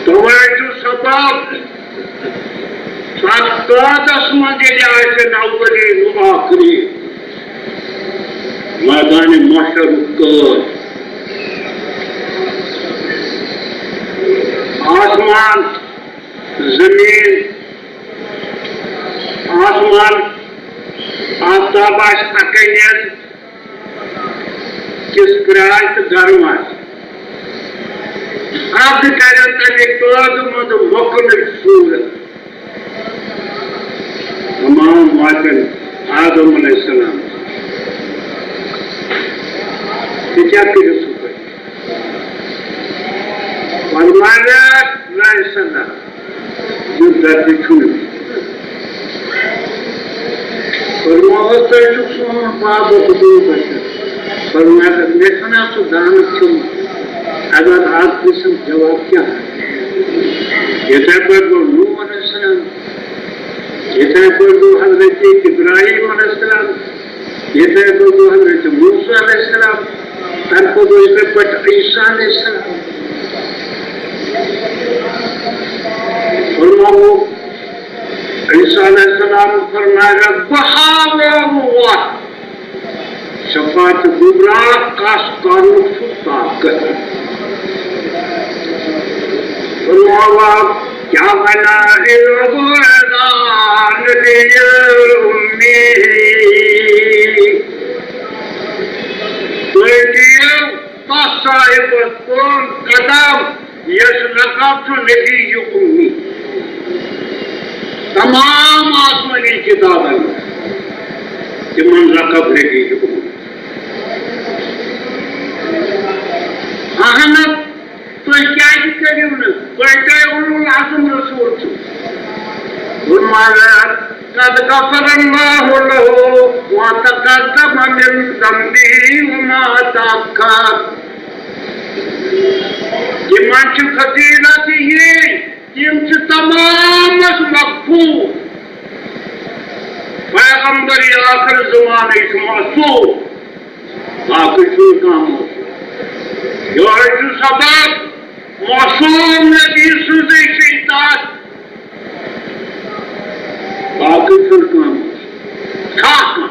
توے چھُ سبب صف قٲدس منٛز ییٚلہِ آسن اولین و آخرین، میدان محشرُک قٲد، آسمان، زمین، آسمان، آفتاب آسہِ اکے نیز، کِس پرٛاے تہٕ گرم آسہِ۔ اَتھ کَرن تَمہِ قٲدٕ منٛز مُختٔلِف صوٗرت۔ تمام واتن آدم علیہ السلام۔ تہِ کیٛاہ کٔرِو سُہ پٲٹھۍ؟ فرمایا علیہ السلام۔ یُس درد چھُنہٕ۔ فرمووُس، تۄہہِ چھُ سون پاپہٕ قبوٗل گژھِ۔ فرمووُس، مےٚ چھُنہ سُہ دانہٕ کھیوٚمُت۔ اگر آز پرٛژھو جواب کیٛاہ؟ یِتھَے پٲٹھۍ گوٚو نوح علیہ السلام، یِتھَے پٲٹھۍ گوٚو حضرت ابراہیم علیہ السلام، یِتھَے پٲٹھۍ گوٚو حضرت موسیٰ علیہ السلام، تَمہِ پَتہٕ گوٚو یِتھَے پٲٹھۍ عیسیٰ علیہ السلام۔ فرماوو، عیسیٰ علیہ السلام فرمایا، بہٕ ہاوو وَتھ۔ شفاعت کبریٰ کس کرنُک چھُ طاقت؟ فرماوان، کیا بنا اذهبوا الى نبي الأمي۔ تُہۍ دِیِو تَس صاحبس کُن قدم، یس لقب چھُ نبی امی۔ تمام آسمانی کتابن تِمن لقب نبی امی۔ اہن، تُہۍ کیازِ کٔرِو نہٕ؟ تۄہہِ کیٛاہ اولو العزم رسول چھُ؟ فرمایا، قد غفر الله له ما تقدم من ذنبه وما تأخر۔ یِمن چھِ فضیلت یہِ، یِم چھِ تمامس مغفور۔ پیغمبر آخر زمانٕے چھُ معصوم، باقٕے چھُنہٕ کانٛہہ معصوم۔ یِہوٚے چھُ سبب معصوم نبی سٕنٛزٕے چھِ اطاعت۔ باقٕے چھُنہٕ کانٛہہ معصوم۔ چھا کانٛہہ؟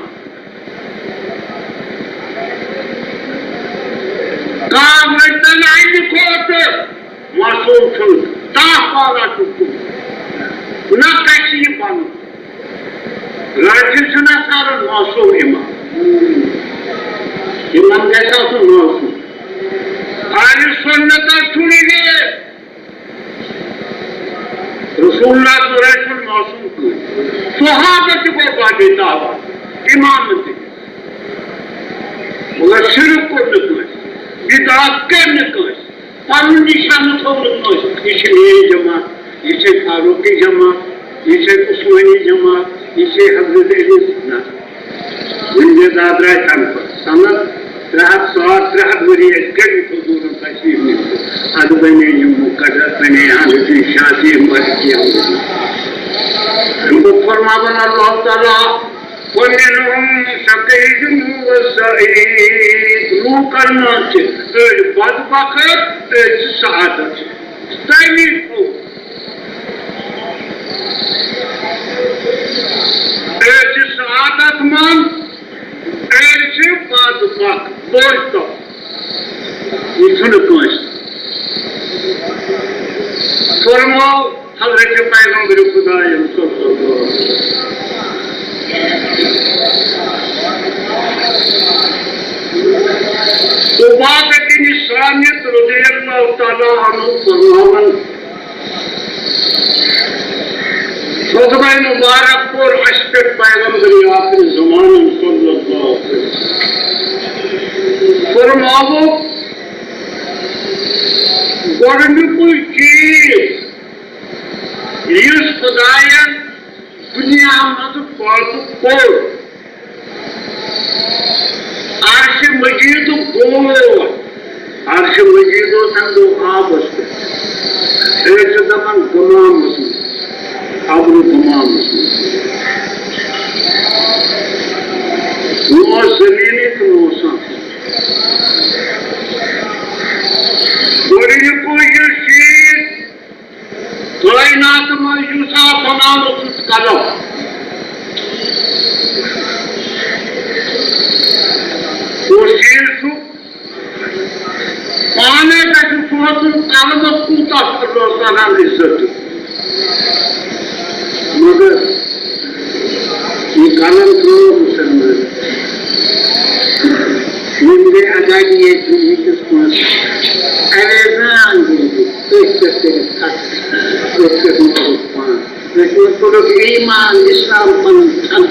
کانٛہہ ؤنۍتن اَمہِ کھۄتہٕ معصوم چھُنہٕ، دَہ پارہ چھُ تیُتھ۔ نہ گژھِ یہِ بَنُن۔ راتہِ چھُنہ سارن معصوم امام۔ یِمن گژھِ آسُن معصوم۔ اہلِ سُنتس چھُنہٕ یہِ رسول اللہ صلی اللہ علیہ وسلم معصوم کٕہٕنۍ۔ صحابہ تہِ گوٚو باب دعویٰ، امامن تہِ۔ مگر شرک کوٚر نہٕ کٲنٛسہِ، بدعت کٔر نہٕ کٲنٛسہِ۔ پنُن نشانہٕ تھوٚونُکھ کٲنٛسہِ۔ یہِ چھِ میٛٲنۍ جماعت، یہِ چھِ فاروقی جماعت، یہِ چھِ عثمانی جماعت، یہِ چھِ حضرت علی۔ نہ۔ وٕنہِ گٔے زٕ ہَتھ درٛاے تَنہٕ پٮ۪ٹھ۔ سَنَس ترٛےٚ ہَتھ، ساڑ ترٛےٚ ہَتھ ؤری اَسہِ گٔمٕتۍ حضوٗرَن تشریٖف نِمتِس۔ اَدٕ بَنے یِم مُقرر، بَنے حنفی، شافعی، مالکی، حنبلی۔ اَمہِ پَتہٕ فرماوان اللہ تعالیٰ، ومنهم شقي وسعيد۔ لوٗکن منٛز چھِ أڑۍ بدبخت، أڑۍ چھِ سعادت۔ تَمی گوٚو۔ أڑۍ چھِ سعادت منٛد، أڑۍ چھِ بدبخت۔ بوزتو، یہِ چھُنہٕ کٲنٛسہِ۔ فرماو، حضرت پیغمبر خدایم صلی اللہ علیہ وسلم۔ عبادہ بن صامت رضی اللہ تعالیٰ عنہ فرماوان، خطبہ مبارک کوٚر اَسہِ پٮ۪ٹھ پیغمبر آخر زمانن صلی اللہ علیہ وسلم۔ فرماوُکھ، گۄڈٕنیُکُے چیٖز یُس خدایَن دُنیا منٛز پٲدٕ کوٚر، عرشِ مجیدُک گول، عرشِ مجیدُک اَنٛدو آبَس پٮ۪ٹھ۔ أڑۍ چھِ دَپان غمامَس منٛز، اَبرِ غمامَس منٛز۔ نہ اوس زٔمیٖنٕے تہٕ نہ اوس آسمان۔ گۄڈٕنیُکُے یُس چیٖز کائنات منٛز یُس آو بناونہٕ سُہ چھُ قلم۔ کُس چیٖز چھُ؟ پانے گژھِ سونٛچُن قلمس کوٗتاہ چھُ اللہ تعالیٰ ہن عزت دیُتمُت۔ مگر یہِ قلم ترٛوو مُسلمان۔ یِم گٔے آزادی ییٚتہِ برونٛہہ أکِس پانٛژھ۔ اویزان گٔے یہِ۔ أتھۍ پٮ۪ٹھ کٔرِتھ ختم۔ أتھۍ پٮ۪ٹھ مۄکلوو پانہٕ۔ أتھۍ منٛز کوٚرُکھ ایمان، اسلام پنُن ختم۔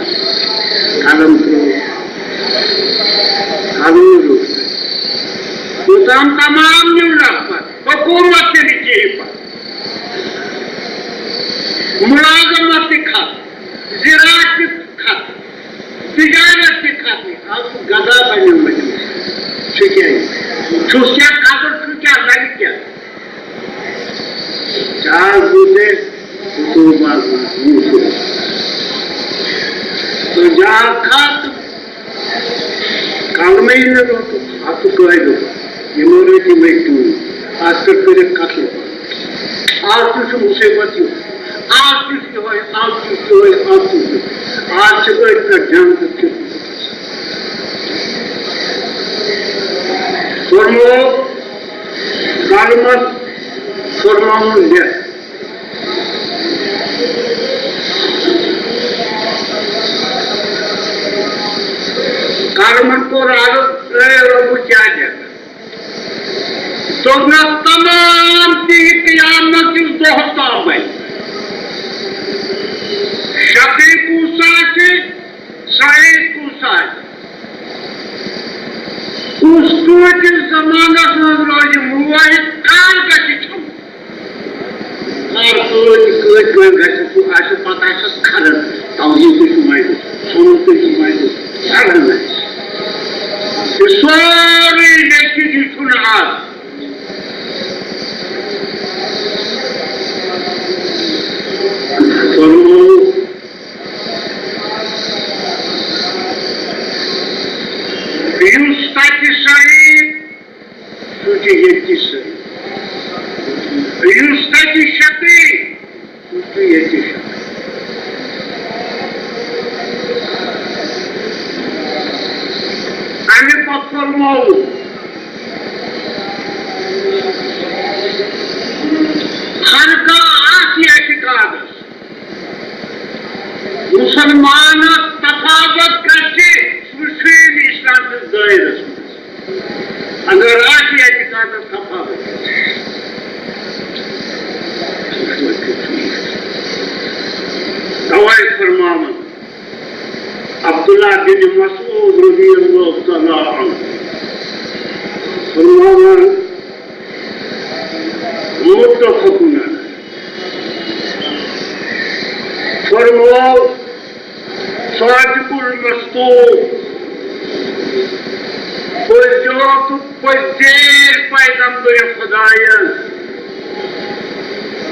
قلم ترٛوو۔ قلم روٗد۔ یوٚتام تمام نیوٗ نفر۔ حکوٗمت تہِ نہٕ کِہیٖنۍ پتہٕ۔ مُلازمت تہِ ختم۔ زِراعت تہِ ختم۔ تجارت تہِ ختم۔ آز چھُ غذا بنیومُت۔ چھُ کیٛاہ یہِ؟ چھُس کیٛاہ قدر، چھُ کیٛاہ لگہِ؟ تہٕ جان کھاتہٕ کلمٕے نہٕ روٚٹُکھ، ہتہٕ قٲیدٕ یِمو رٔٹۍ یِمے ٹوٗرۍ، اتھ پٮ۪ٹھ کٔرِکھ قتل۔ آز تہِ چھُ مُصیبت یُتھ، آز تہِ چھُ یِہوٚے، آز تہِ چھُ یِہوٚے، آز تہِ چھُ۔ آز چھِ أتھۍ پٮ۪ٹھ جنگ تہٕ فتنہٕ۔ فرموو کلمس، فرماوُن لیکھ۔ کلمن کوٚر عرض، اے رۄبہٕ، کیٛاہ لیکھٕ؟ دوٚپنس، تمام تہِ یہِ قیامت کِس دۄہس تام بنہِ۔ شقی کُس آسہِ، سعید کُس آسہِ، کُس کۭتِس زمانس منٛز روزِ موحد، کر گژھِ چھُم۔ ہر کٲتۍ کٲتۍ کٲتۍ گژھِ سُہ آسہِ پتہٕ آسٮ۪س کھران، توحیٖدٕے چھُ مجلس، سُنتٕے چھُ مجلس، سرن آسہِ۔ یہِ سورُے لیکھِتھ، یہِ چھُنہٕ آز۔ فرموو، یُس تتہِ شہید سُہ چھُ ییٚتہِ سۭتۍ۔ یُس تَتہِ شقی، سُہ چھُ ییٚتہِ شقی۔ اَمہِ پتہٕ فرمووُن، ہرگاہ اَتھ اعتقادس مسلمانس تفاوت گژھِ، سُہ چھُ اسلام کِس دٲیرس منٛز۔ اگر آسہِ اعتقادس تفاوت۔ توے فرماوان عبداللہ بن مسعود رضی اللہ تعالیٰ عنہ، فرماوان، متفقن علیہ، فرماو، صادق المصدوق، پٔزیوٗٹھ، پٔزۍ پیغمبر خدایَن۔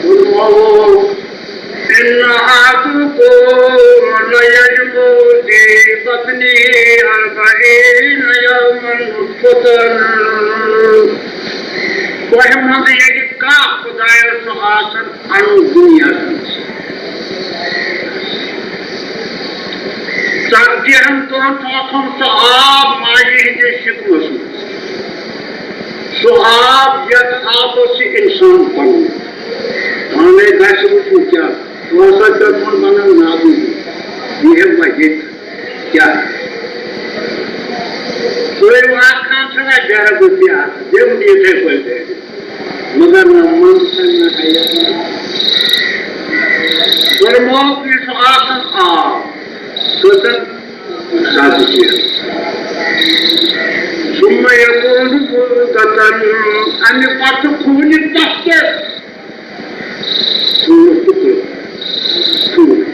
فرماوو، إن أحدكم ليجمع في بطنه أربعين يوما نطفة۔ تۄہہِ منٛز ییٚلہِ کانٛہہ خدایَس چھُ آسان اَنُن دُنیاہَس منٛز، ژتجی ہن دۄہن چھُ آسان سُہ آب ماجہِ ہٕنٛدِس شِکمس منٛز۔ سُہ آب، یتھ آبس چھُ انسان بنان۔ پانے گژھِ وٕچھُن کیٛاہ، ژٕ ہسا چھُکھ بنان نابودی۔ یہِ ہٮ۪کہٕ بہٕ ہیٚتھ کیٛاہ؟ تُہۍ واتہٕ کھان چھُنہ گرٕ بہٕ تہِ آسہٕ، تِم تہِ یِتھَے پٲٹھۍ گرِ۔ مگر نہ منٛز چھنہٕ نہ حیات۔ فرمووُکھ، یہِ چھُ آسان آب۔ کۭژاہ؟ ثم يكون مضغة، اَمہِ پتہٕ چھُ خوٗنہِ تۄژھر۔ خوٗنُک ٹُکرٕ۔ خوٗن۔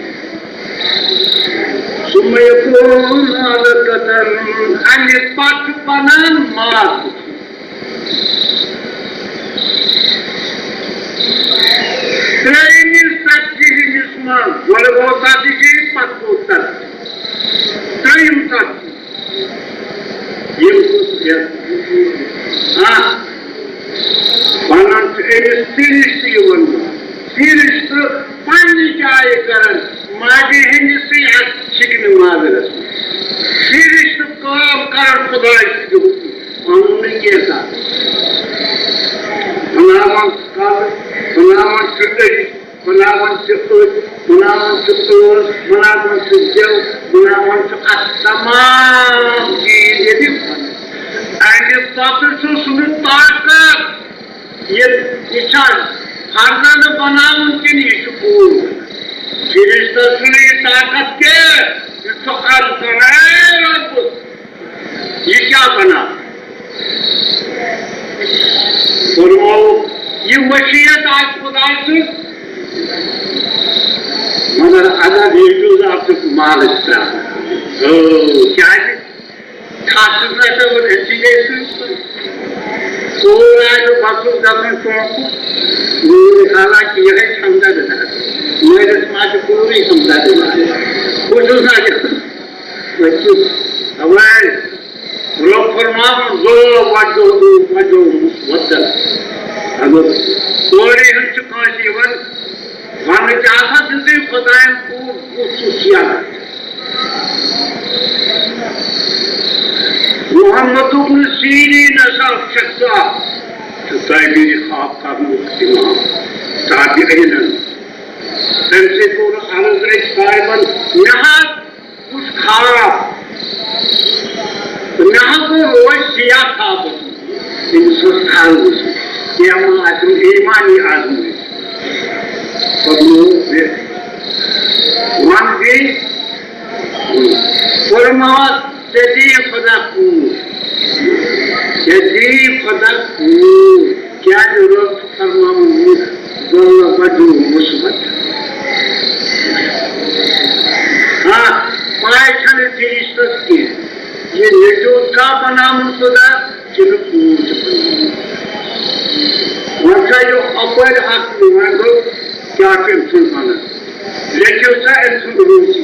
ثم يكون علقة، اَمہِ پتہٕ چھُ بنان ماز۔ ترٛیٚیِمِس ژتجی ہِمِس منٛز، گۄڈٕ گوٚو ژتجی، پتہٕ گوٚو ژتجی۔ ترٛیٚیِم ژتجی۔ یِم کُس یَتھ؟ ہاں۔ وَنان چھِ أمِس فرشتہٕ یِوان۔ فرشتہٕ پننہِ جایہِ کران ماجہِ ہٕنٛدِسٕے اَتھ شِکنہِ مازَس۔ فرشتہٕ کٲم کران خۄداے سٕنٛدِ حُکمہٕ۔ پَنُن نہٕ کینٛژھا۔ بَناوان کَلہٕ، بَناوان چھِ أچھ، بَناوان چھِ أچھ، بَناوان چھِ ٲس، بَناوان چھِ زٮ۪و، بَناوان چھِ اَتھ تمام چیٖز ییٚتہِ۔ اَمہِ پَتہٕ چھُ سُہ طاقت، یہِ، یہِ چھا فرزَنہٕ بَناوُن کِنہٕ یہِ چھُ کوٗر؟ فرشتَس چھُنہٕ یہِ طاقت کینٛہہ، یہِ چھُ عرض کران، "اے رۄب"۔ یہِ کیٛاہ بناو؟ فرموو، یہِ مشیت آسہِ خۄداے سٕنٛز، مگر اگر یجوز اَتھ چھُ مالٕچ ترٛاوان۔ اۭں، کیٛازِ؟ کھس چھُس نہٕ اَسہِ وۄنۍ أتھی جایہِ سۭتۍ۔ دوٗر آسہِ بَسُن گژھُن شوقہٕ، دوٗر حالانکہِ یِہوٚے چھَم دَرٕدار۔ مٲلِس ماجہِ کوٗرٕے چھَم دَرٕدار۔ بہٕ چھُس نہ یہِ، بہٕ چھُس اَوَے رۄب فرماوان، ظلم وجہہ، وجہہ وَدَن۔ اگر کورِ ہُنٛد چھُ کٲنٛسہِ یِوان وَننہٕ، کیٛاہ سا دِژٕے خۄدایَن کوٗر، کُس چھُس یَلہٕ؟ محمد ابن سیرین ہسا شخصا چھُ تعبیرِ خواب کرنُک امام تابعینن۔ تٔمۍ سٕے کوٚر عرض أکۍ صاحبن، مےٚ حظ وُچھ خواب، تہٕ مےٚ حظ گوٚو روز سیاہ خوابس منٛز۔ أمِس اوس عرض، کینٛہہ ما آسن ایمانی آزمٲیِتھ۔ پتہٕ ووٚن مےٚ، وَن بیٚیہِ۔ فرماوس، ژےٚ دِیہِ خۄدا کوٗر، ژےٚ دِیہِ خۄدا کوٗر۔ کیٛازِ رۄب چھُ فرماوان، یہِ ظلم وجوہ مُصیبت۔ ہاں، پاے چھَنہٕ فرشتس کینٛہہ، یہِ نیٚچوٗ چھا بناوُن خۄدا کِنہٕ کوٗر چھِ بناوٕنۍ۔ وۄنۍ چھا یہِ اَپٲرۍ اکھ، وۄنۍ گوٚو کیٛاہ چھُ أمۍ سُنٛد وَنان؟ لیکھِو سا أمۍ سُنٛد روزی۔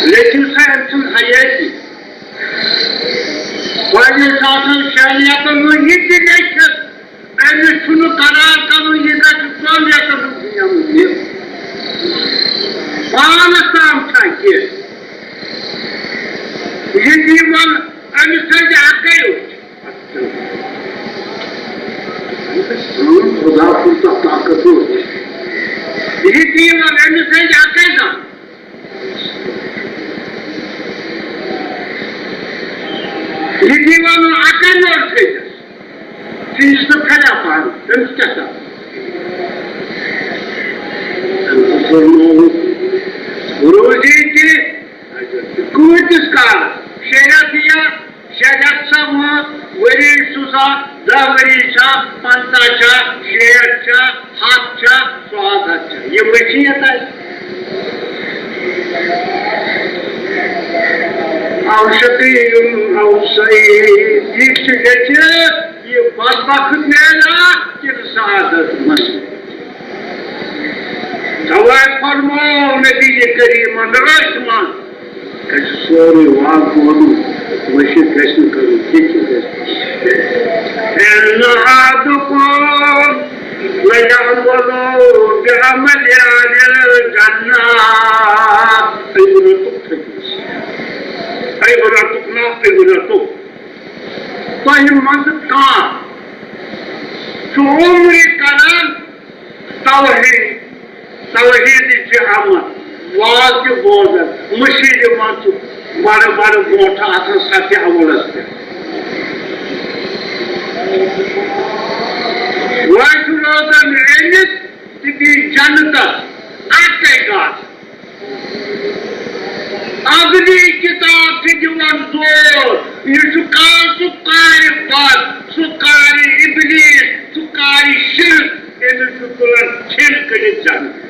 لیکھِو سا أمۍ سُنٛد حیٲتی۔ پنٛنِس آسان شریعتن منٛز یہِ تہِ لیکھِتھ، أمِس چھُنہٕ قرار کَرُن، یہِ گژھِ ژۄن رٮ۪تن ہُنٛد نیرُن۔ پانَس تام چھا کینٛہہ؟ یہِ تہِ وَن، أمِس تھٲیزِ اَکٕے أچھ۔ خدا کوٗتاہ طاقتور۔ یہِ تہِ وَن، أمِس تھٲیزِ اَکٕے زَن۔ یہِ تہِ وَنُن اَکٕے لوٚر تھٲیزٮ۪س۔ ژٕ یُس نہٕ پھریا پَرُن، تٔمِس کیٛاہ چھُ؟ تٔمۍ فرمووُکھ، روزی تہِ کۭتِس کالس؟ شریعت یا شریعت چھا وٲنٛس؟ ؤری چھُ سا، دَہ ؤری چھا، پنٛژاہ چھا، شیٹھ چھا، ہَتھ چھا، سُہ ہَتھ چھا؟ یہِ وٕچھِ یہِ تَتہِ۔ او شقی او سعید، یہِ چھُ لیٚکھِتھ، یہِ بدبخت میلیا کِنہٕ سعادت منٛز؟ توے فرموو نبی کریمن رٲتھۍ منٛز، اَسہِ چھُ سورُے واقعہٕ ووٚنمُت، مٔشِتھ گژھِ نہٕ کَرُن، کینٛہہ تہِ گژھِ نہٕ۔ إن أحدكم ليعمل بعمل أهل الجنة۔ عبرتُک تھٲوِو۔ عبرتُک نا عبرتُک۔ تۄہہِ منٛز کانٛہہ چھُ عمرِ کران توحید، توحیدٕچ عمل، واز تہِ بوزان، مٔشیٖدِ منٛز چھُ بڑٕ بڑٕ برونٛٹھ آسان صفِ اولس پٮ۪ٹھ۔ وۄنۍ چھُ روزان أمِس تہٕ بیٚیہِ جنتس اکے کتھ۔ ازلی کتاب چھِ دِوان زور، یہِ چھُ کال سُہ قارِ بد، سُہ قارِ ابلیس، سُہ قارِ شرک، أمِس چھُ تُلان ٹھِل کٔڑِتھ زنٛگ۔